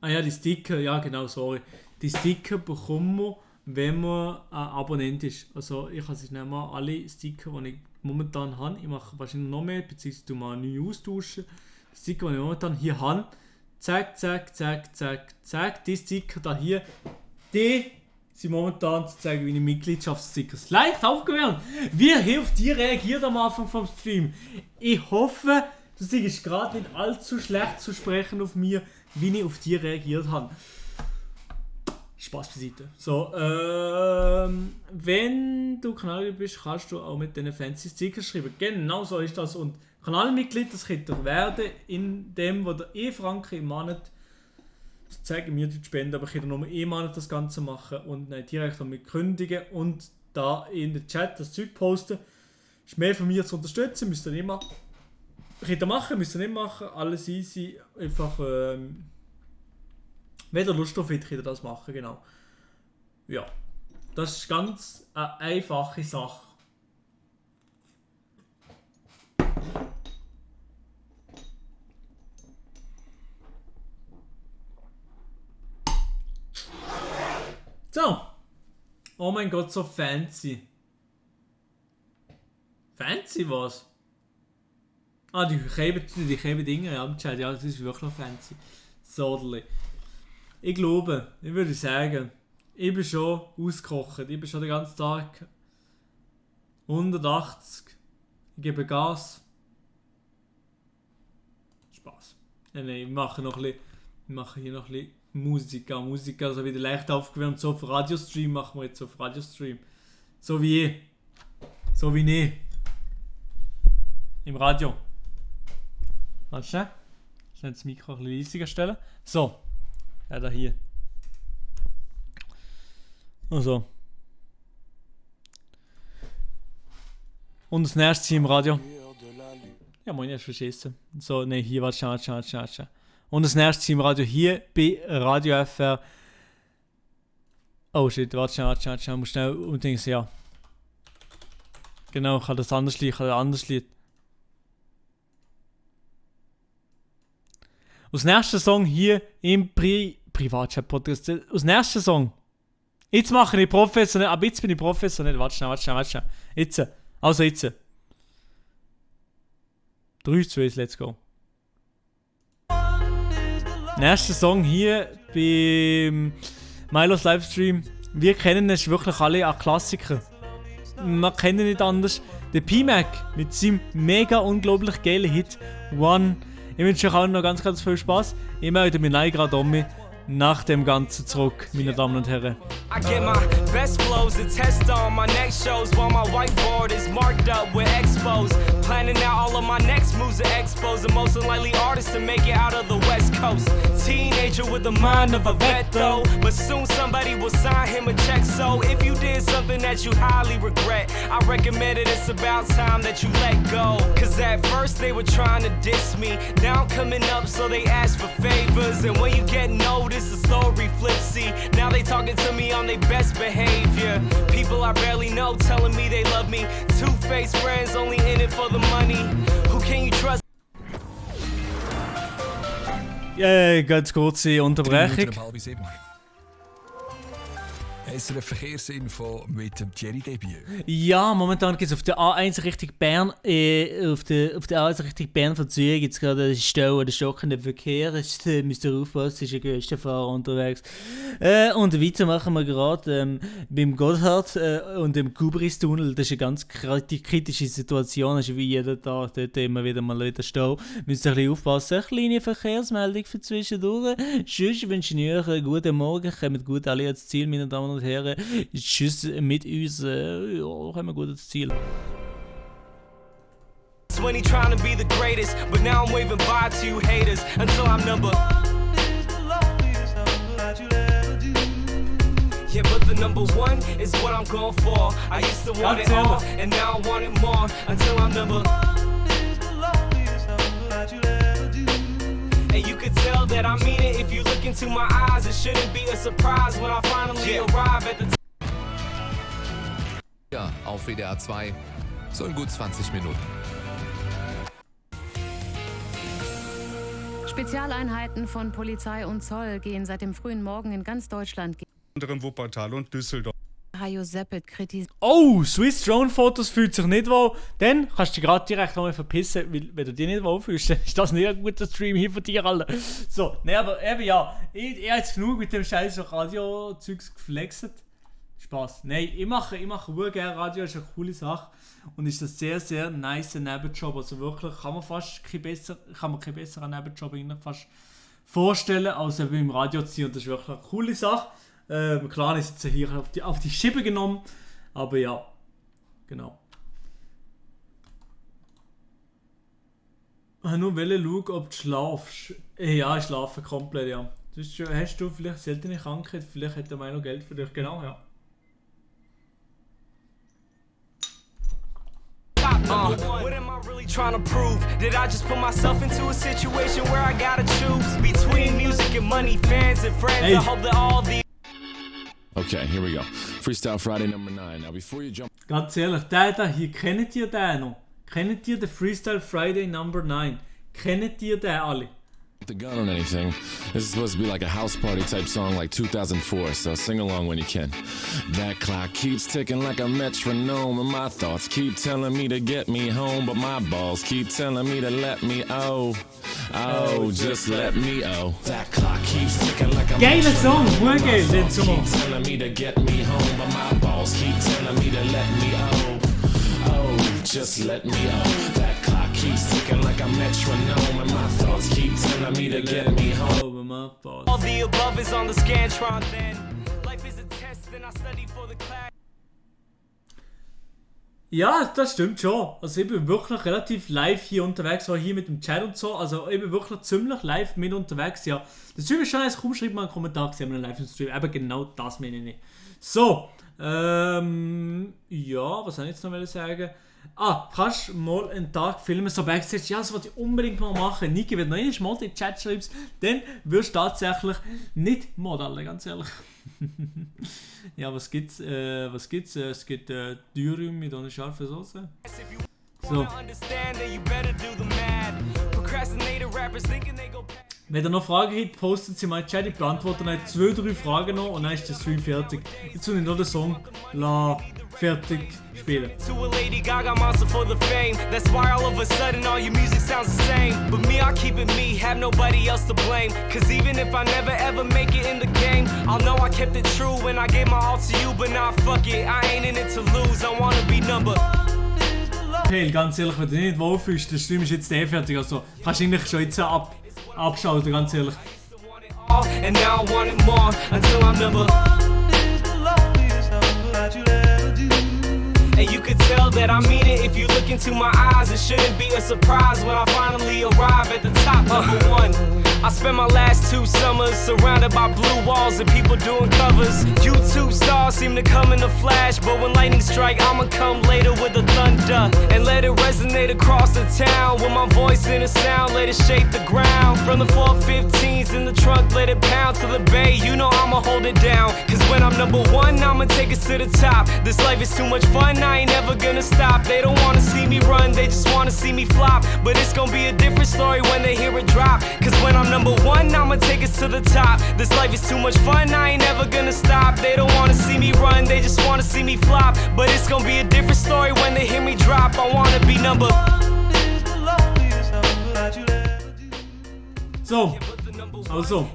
Ah ja, die Sticker, ja genau, sorry. Die Sticker bekommen wir, wenn man ein Abonnent ist. Also ich kann jetzt nicht mal alle Sticker, die ich momentan habe. Ich mache wahrscheinlich noch mehr, beziehungsweise mal neu austauschen. Die Sticker, die ich momentan hier habe. Zack. Die Sticker da hier. Die sind momentan zu zeigen, wie eine Mitgliedschaftsstickers leicht aufgewärmt. Wie hilft dir reagiert am Anfang vom Stream? Ich hoffe, du siehst gerade nicht allzu schlecht zu sprechen auf mir, wie ich auf dich reagiert habe. Spaß beiseite. So, wenn du Kanalmitglied bist, kannst du auch mit diesen fancy Stickers schreiben. Genau so ist das. Und Kanalmitglied, das könnt ihr werden, indem wo der E-Franken im Monat, das zeigen mir die Spende, aber ich kann nur einen Monat das Ganze machen und dann direkt damit kündigen und da in den Chat das Zeug posten. Ist mehr von mir zu unterstützen, müsst ihr nicht machen. Könnt ihr machen, müsst ihr nicht machen, alles easy. Einfach, wenn ihr Lust drauf habt, könnt ihr das machen, genau. Ja, das ist ganz eine einfache Sache. So. Oh mein Gott, so fancy. Fancy was? Ah, die geben Dinge am Chat. Ja, das ist wirklich fancy. Soderli. Ich glaube, ich würde sagen, ich bin schon ausgekocht. Ich bin schon den ganzen Tag 180. Ich gebe Gas. Spaß. Nein, wir machen hier noch ein bisschen Musik, also wieder leicht aufgewärmt, so auf Radiostream machen wir jetzt auf Radiostream. So wie ich. Im Radio. Warte schnell. Schnell das Mikro ein bisschen leisiger stellen. So. Ja, da hier. Also. Und das nächste hier im Radio. Ja, moin, erst verschissen. So, ne, hier, warte. Und das nächste im Radio hier bei Radio FR. Oh shit, warte, ich muss schnell unbedingt, ja. Genau, ich habe das anders Lied, Und das nächste Song hier im Privatchat-Podcast. Das nächste Song. Jetzt mache ich professionell, aber jetzt bin ich professionell. Warte schnell. Jetzt. Also jetzt. 3, 2, let's go. Nächster Song hier beim Milos Livestream. Wir kennen es wirklich alle als Klassiker. Man kennt ihn nicht anders. Der P-Mac mit seinem mega unglaublich geilen Hit One. Ich wünsche euch auch noch ganz, ganz viel Spaß. Ich melde mich gerade um nach dem Ganzen zurück, meine Damen und Herren. I get my best flows to test on my next shows while my whiteboard is marked up with expos. Planning out all of my next moves to expose the most unlikely artists to make it out of the West Coast. Teenager with the mind of a vet though, but soon somebody will sign him a check. So if you did something that you highly regret, I recommend it, it's about time that you let go. Cause at first they were trying to diss me, now I'm coming up so they ask for favors. And when you get noticed, the story flips, see. Now they talking to me on their best behavior. People I barely know telling me they love me. Two-faced friends only in it for the money. Who can you trust? Ganz kurze Unterbrechung. SRF Verkehrsinfo mit dem Thierry-Debüt. Ja, momentan geht es auf der A1 Richtung Bern. Auf der A1 Richtung Bern von Zürich gibt es gerade einen Stau oder stockenden Verkehr. Jetzt müsst ihr aufpassen, es ist ein Gästefahrer unterwegs. Und weiter machen wir gerade beim Gotthard und dem Kubris-Tunnel. Das ist eine ganz kritische Situation. Das ist wie jeden Tag dort immer wieder Stau. Müsst ihr ein bisschen aufpassen. Eine kleine Verkehrsmeldung für zwischendurch. Tschüss, wünsche ich euch einen guten Morgen. Kommt gut alle ans Ziel, meine Damen und Herren. Tschüss mit uns. Ja, kommen wir gut ans Ziel. 20 trying to be the greatest, but now I'm waving bye to you haters until I'm number. Yeah, but the number one is what I'm going for. I used to want it all, and now I want it more until I'm number. And you could tell that I mean it if you look into my eyes. It shouldn't be a surprise when I finally arrive at the Ja, auf WDR 2. So in gut 20 Minuten. Spezialeinheiten von Polizei und Zoll gehen seit dem frühen Morgen in ganz Deutschland. Unter Wuppertal und Düsseldorf. Hajo Seppelt kritisiert. Oh, Swiss Drone Fotos fühlt sich nicht wohl. Dann kannst du dich gerade direkt mal verpissen, weil wenn du dich nicht wohl fühlst, dann ist das nicht ein guter Stream hier von dir alle. So, ne, aber eben ja, ich habe jetzt genug mit dem scheiß Radio-Zeugs geflext. Spaß. Nein, ich mache gerne Radio, ist eine coole Sache. Und ist ein sehr, sehr nice Nebenjob. Also wirklich kann man keinen besseren Nebenjob fast vorstellen, als eben im Radio zu sein. Und das ist wirklich eine coole Sache. Klar, ich sitze hier auf die Schippe genommen. Aber ja, genau. Ich nur schauen, ob du schlafst. Ja, ich schlafe komplett, ja. Hast du vielleicht seltene Krankheit? Vielleicht hat er mal noch Geld für dich. Genau, ja. What am I really trying to prove? Did I just put myself into a situation where I gotta choose between music and money, fans and friends? I hope that all the... Okay, here we go. Freestyle Friday number 9. Now before you jump... Ganz ehrlich, der hier, kennt ihr den noch? Kennt ihr den Freestyle Friday number 9? Kennt ihr den alle? the gun on anything. This is supposed to be like a house party type song like 2004, so sing along when you can. That clock keeps ticking like a metronome, and my thoughts keep telling me to get me home, but my balls keep telling me to let me just let me That clock keeps ticking like a geiler Song, geil, den Song. Keep telling me to get me home, but my balls keep telling me to let me just let me That clock keeps ticking like a metronome, and my thoughts keep telling me to get me home. All the above is on the Scantron then. Life is a test and I study for the class. Ja, das stimmt schon. Also ich bin wirklich relativ live hier unterwegs, auch hier mit dem Chat und so. Also ich bin wirklich ziemlich live mit unterwegs, ja. Das Stream ist schon eins, komm, schreib mal einen Kommentar, gesehen wir einen Live-Stream. Aber genau das meine ich nicht. So, ja, was soll ich jetzt noch sagen? Kannst du mal einen Tag filmen, so Backstage? Ja, das wollte ich unbedingt mal machen. Niki, wenn du noch einmal in den Chat schreibst, dann wirst du tatsächlich nicht modeln, ganz ehrlich. Ja, was gibt's? Es gibt Dürüm mit einer scharfen Soße. So. Wenn ihr noch Fragen habt, postet sie mal in den Chat. Ich beantworte dann 2-3 Fragen noch und dann ist der Stream fertig. Jetzt will ich noch den Song fertig spielen. To a Lady Gaga monster for the fame. That's why all of a sudden all your music sounds the same. But me, I keep it me, have nobody else to blame. Cause even if I never ever make it in the game, I'll know I kept it true when I gave my all to you. But nah, fuck it, I ain't in it to lose. I wanna be number. Hey, ganz ehrlich, wenn du dich nicht wohlfühlst, der Stream ist jetzt fertig. Also kannst du eigentlich schon jetzt abschalten, ganz ehrlich. And now I want it more until I'm number. And you could tell that I mean it if you look into my eyes. It shouldn't be a surprise when I finally arrive at the top, number one. I spent my last 2 summers surrounded by blue walls and people doing covers. YouTube stars seem to come in a flash, but when lightning strike, I'ma come later with the thunder and let it resonate across the town. With my voice in a sound, let it shake the ground. From the 415s in the trunk, let it pound to the bay. You know I'ma hold it down, cause when I'm number one, I'ma take us to the top. This life is too much fun, I ain't never gonna stop. They don't wanna see me run, they just wanna see me flop. But it's gonna be a different story when they hear it drop. Cause when I'm number one, I'ma take us to the top. This life is too much fun, I ain't never gonna stop. They don't wanna see me run, they just wanna see me flop. But it's gonna be a different story when they hear me drop. I wanna be number. So, also.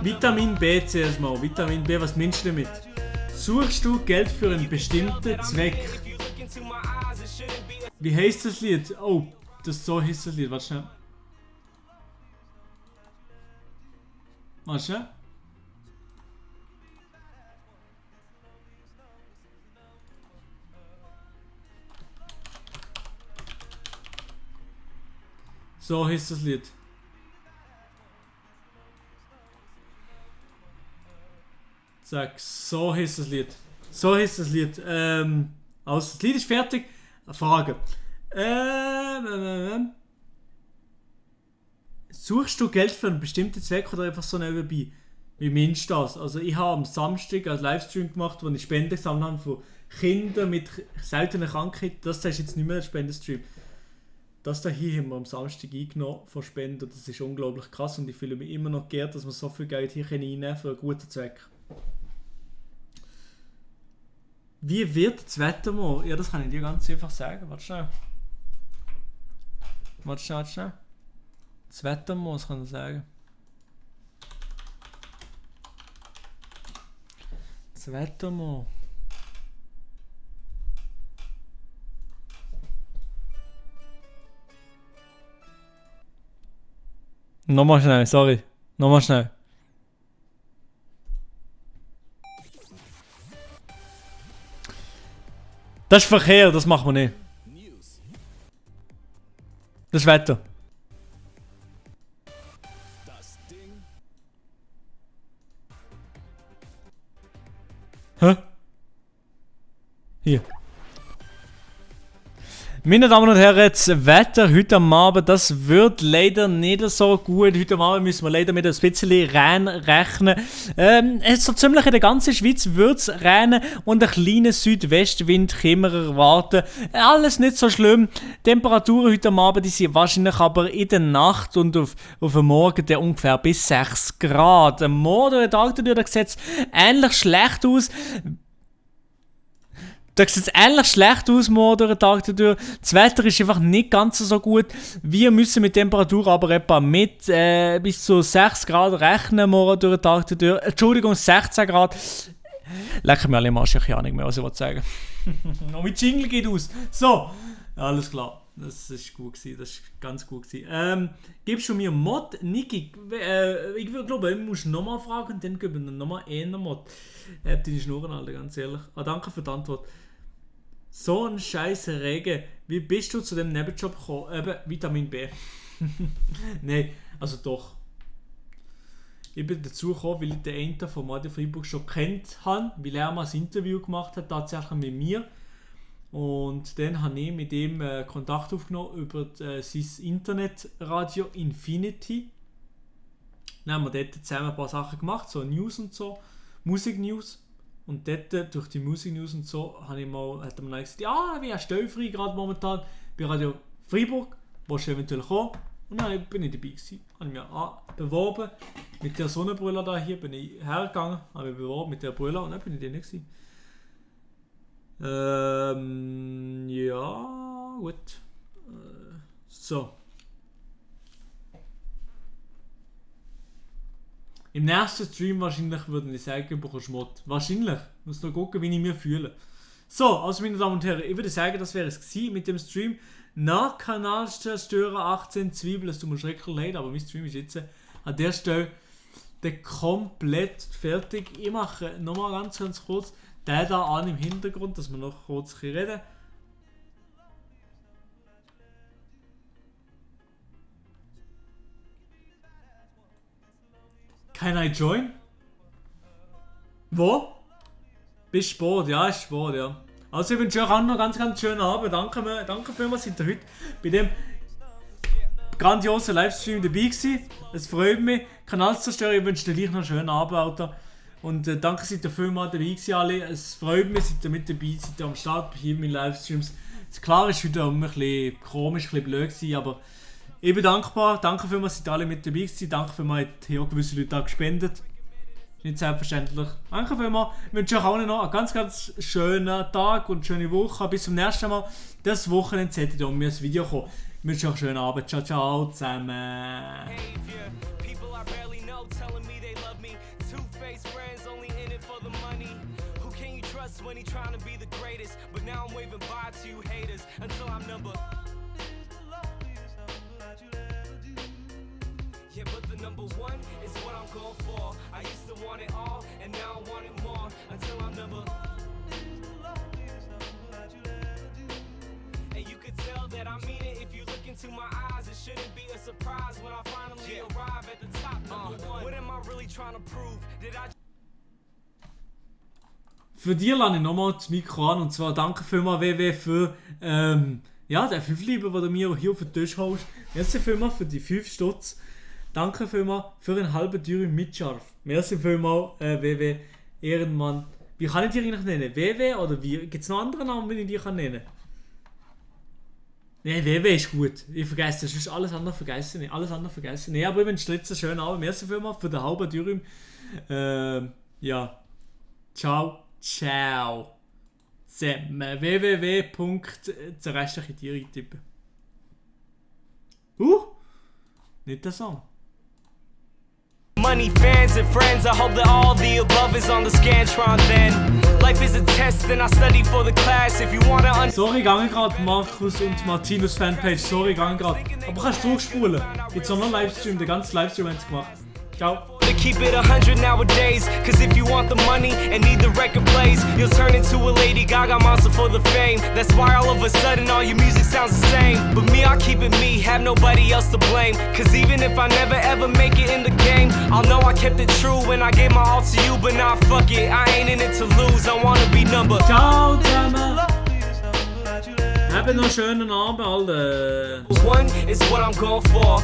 Vitamin B zuerst mal. Vitamin B, was meinst du damit? Suchst du Geld für einen bestimmten Zweck? Wie heisst das Lied? Oh, so heisst das Lied. Warte schnell. Warte schnell. So heisst das Lied. Zack, so heisst das Lied. So heisst das Lied. Also das Lied ist fertig. Frage. Suchst du Geld für einen bestimmten Zweck oder einfach so nebenbei? Wie meinst du das? Also ich habe am Samstag einen Livestream gemacht, wo ich Spenden gesammelt habe von Kindern mit seltenen Krankheiten. Das ist jetzt nicht mehr ein Spendenstream. Das hier haben wir am Samstag eingenommen von Spenden. Das ist unglaublich krass und ich fühle mich immer noch geehrt, dass wir so viel Geld hier reinnehmen für einen guten Zweck. Wie wird das Wetter morgen? Ja, das kann ich dir ganz einfach sagen. Warte schnell. Das Wetter morgen, das kann ich sagen. Das Wetter mal. Nochmal schnell, sorry. Nochmal schnell. Das ist Verkehr, das machen wir nicht. Das ist Wetter. Hä? Hier. Meine Damen und Herren, das Wetter heute am Abend, das wird leider nicht so gut. Heute am Abend müssen wir leider mit ein bisschen Regen rechnen. So ziemlich in der ganzen Schweiz wird es regnen und einen kleinen Südwestwind können wir erwarten. Alles nicht so schlimm. Die Temperaturen heute am Abend die sind wahrscheinlich aber in der Nacht und auf den Morgen dann ungefähr bis 6 Grad. Am Morgen oder Tag da sieht es ähnlich schlecht aus. Da sieht es ähnlich schlecht aus, morgen durch den Tag dadurch. Das Wetter ist einfach nicht ganz so gut. Wir müssen mit Temperatur aber etwa mit bis zu 6 Grad rechnen, morgen durch den Tag dadurch. Entschuldigung, 16 Grad. Lecker mir alle im Arsch, ich habe nicht mehr, was ich sagen wollte. Und mein Jingle geht aus. So, alles klar. Das ist gut gewesen, das ist ganz gut gewesen. Gibst du mir Mod? Niki, ich glaube, ich muss nochmal fragen und dann geben wir nochmal einen Mod. Deine Schnurren, Alter, ganz ehrlich. Danke für die Antwort. So ein scheiß Regen. Wie bist du zu dem Nebenjob gekommen? Eben, Vitamin B. Nein, also doch. Ich bin dazu gekommen, weil ich den einen von Radio Freiburg schon kennt habe, weil er mal ein Interview gemacht hat, tatsächlich mit mir. Und dann habe ich mit ihm Kontakt aufgenommen über sein Internetradio Infinity. Dann haben wir dort zusammen ein paar Sachen gemacht, so News und so, Musiknews. Und dort, durch die Musiknews und so, hat er mir dann gesagt, ja, wir haben steuerfrei gerade momentan bei Radio Freiburg, willst du eventuell kommen? Und dann bin ich dabei gewesen. Habe ich mich beworben, mit der Sonnenbrille da hier bin ich hergegangen, habe mich beworben mit der Brille und dann bin ich drin gewesen. Ja, gut. So. Im nächsten Stream wahrscheinlich würde ich sagen, du bekommst Mod. Wahrscheinlich. Ich muss noch gucken, wie ich mich fühle. So, also meine Damen und Herren, ich würde sagen, das wäre es gewesen mit dem Stream. Nach Kanalzerstörer 18 Zwiebeln. Es tut mir schrecklich leid, aber mein Stream ist jetzt an der Stelle komplett fertig. Ich mache nochmal ganz kurz den da an im Hintergrund, dass wir noch kurz reden. Can I join? Wo? Bis Sport, ja, ist Sport, ja. Also ich wünsche euch auch noch einen ganz schönen Abend. Danke vielmals, seid ihr heute bei dem grandiosen Livestream dabei gewesen. Es freut mich. Kanalzerstörer, ich wünsche dir gleich noch einen schönen Abend, Alter. Und danke, seid ihr vielmals dabei gewesen, alle. Es freut mich, seid ihr mit dabei, seid ihr am Start hier mit Livestreams. Klar ist heute ein bisschen komisch, ein bisschen blöd gewesen, aber ich bin dankbar. Danke vielmals, seid ihr alle mit dabei gewesen. Danke vielmals, hat hier auch gewisse Leute auch gespendet. Nicht selbstverständlich. Danke vielmals. Ich wünsche euch auch noch einen ganz schönen Tag und eine schöne Woche. Bis zum nächsten Mal. Das Wochenende sollte ihr um mir ein Video kommen. Ich wünsche euch einen schönen Abend. Ciao, ciao zusammen. When he trying to be the greatest, but now I'm waving bye to you haters until I'm number. Yeah, but the number one is what I'm going for. I used to want it all, and now I want it more until I'm number. And you could tell that I mean it if you look into my eyes. It shouldn't be a surprise when I finally arrive at the top. Number one. What am I really trying to prove? Did I? Für dich lade ich nochmal das Mikro an, und zwar danke vielmals WW für den 5-Lieber, den du mir hier auf den Tisch holst. Merci vielmals für die 5 Stutz. Danke vielmals für einen halben Dürüm mit Scharf. Merci vielmals WW Ehrenmann. Wie kann ich dich eigentlich nennen? WW oder wie? Gibt es noch andere Namen, die ich dich nennen kann? Nein, WW ist gut. Ich vergesse das. Alles andere vergessen. Nein, aber ich wünsche dir jetzt einen schönen Abend. Merci vielmals für den halben Dürüm. Ja. Ciao. Ciao. www.zerrestliche Tiere tippen. Nicht der Song. Money, fans, and friends. I hope that all the above is on the Scantron then. Life is a test and I study for the class. If you wanna Sorry, gange gerade Markus und Martinus Fanpage. Sorry, gange gerade. Aber kannst du zurückspulen. Jetzt noch einen Livestream, den ganzen Livestream haben sie gemacht. Ciao. To keep it 100 nowadays. Cause if you want the money and need the record plays, you'll turn into a Lady Gaga monster for the fame. That's why all of a sudden all your music sounds the same. But me, I keep it me, have nobody else to blame. Cause even if I never ever make it in the game, I'll know I kept it true when I gave my all to you. But nah, fuck it, I ain't in it to lose, I wanna be number. Ciao zusammen. Habt noch einen schönen Abend, Alter. One is what I'm going for.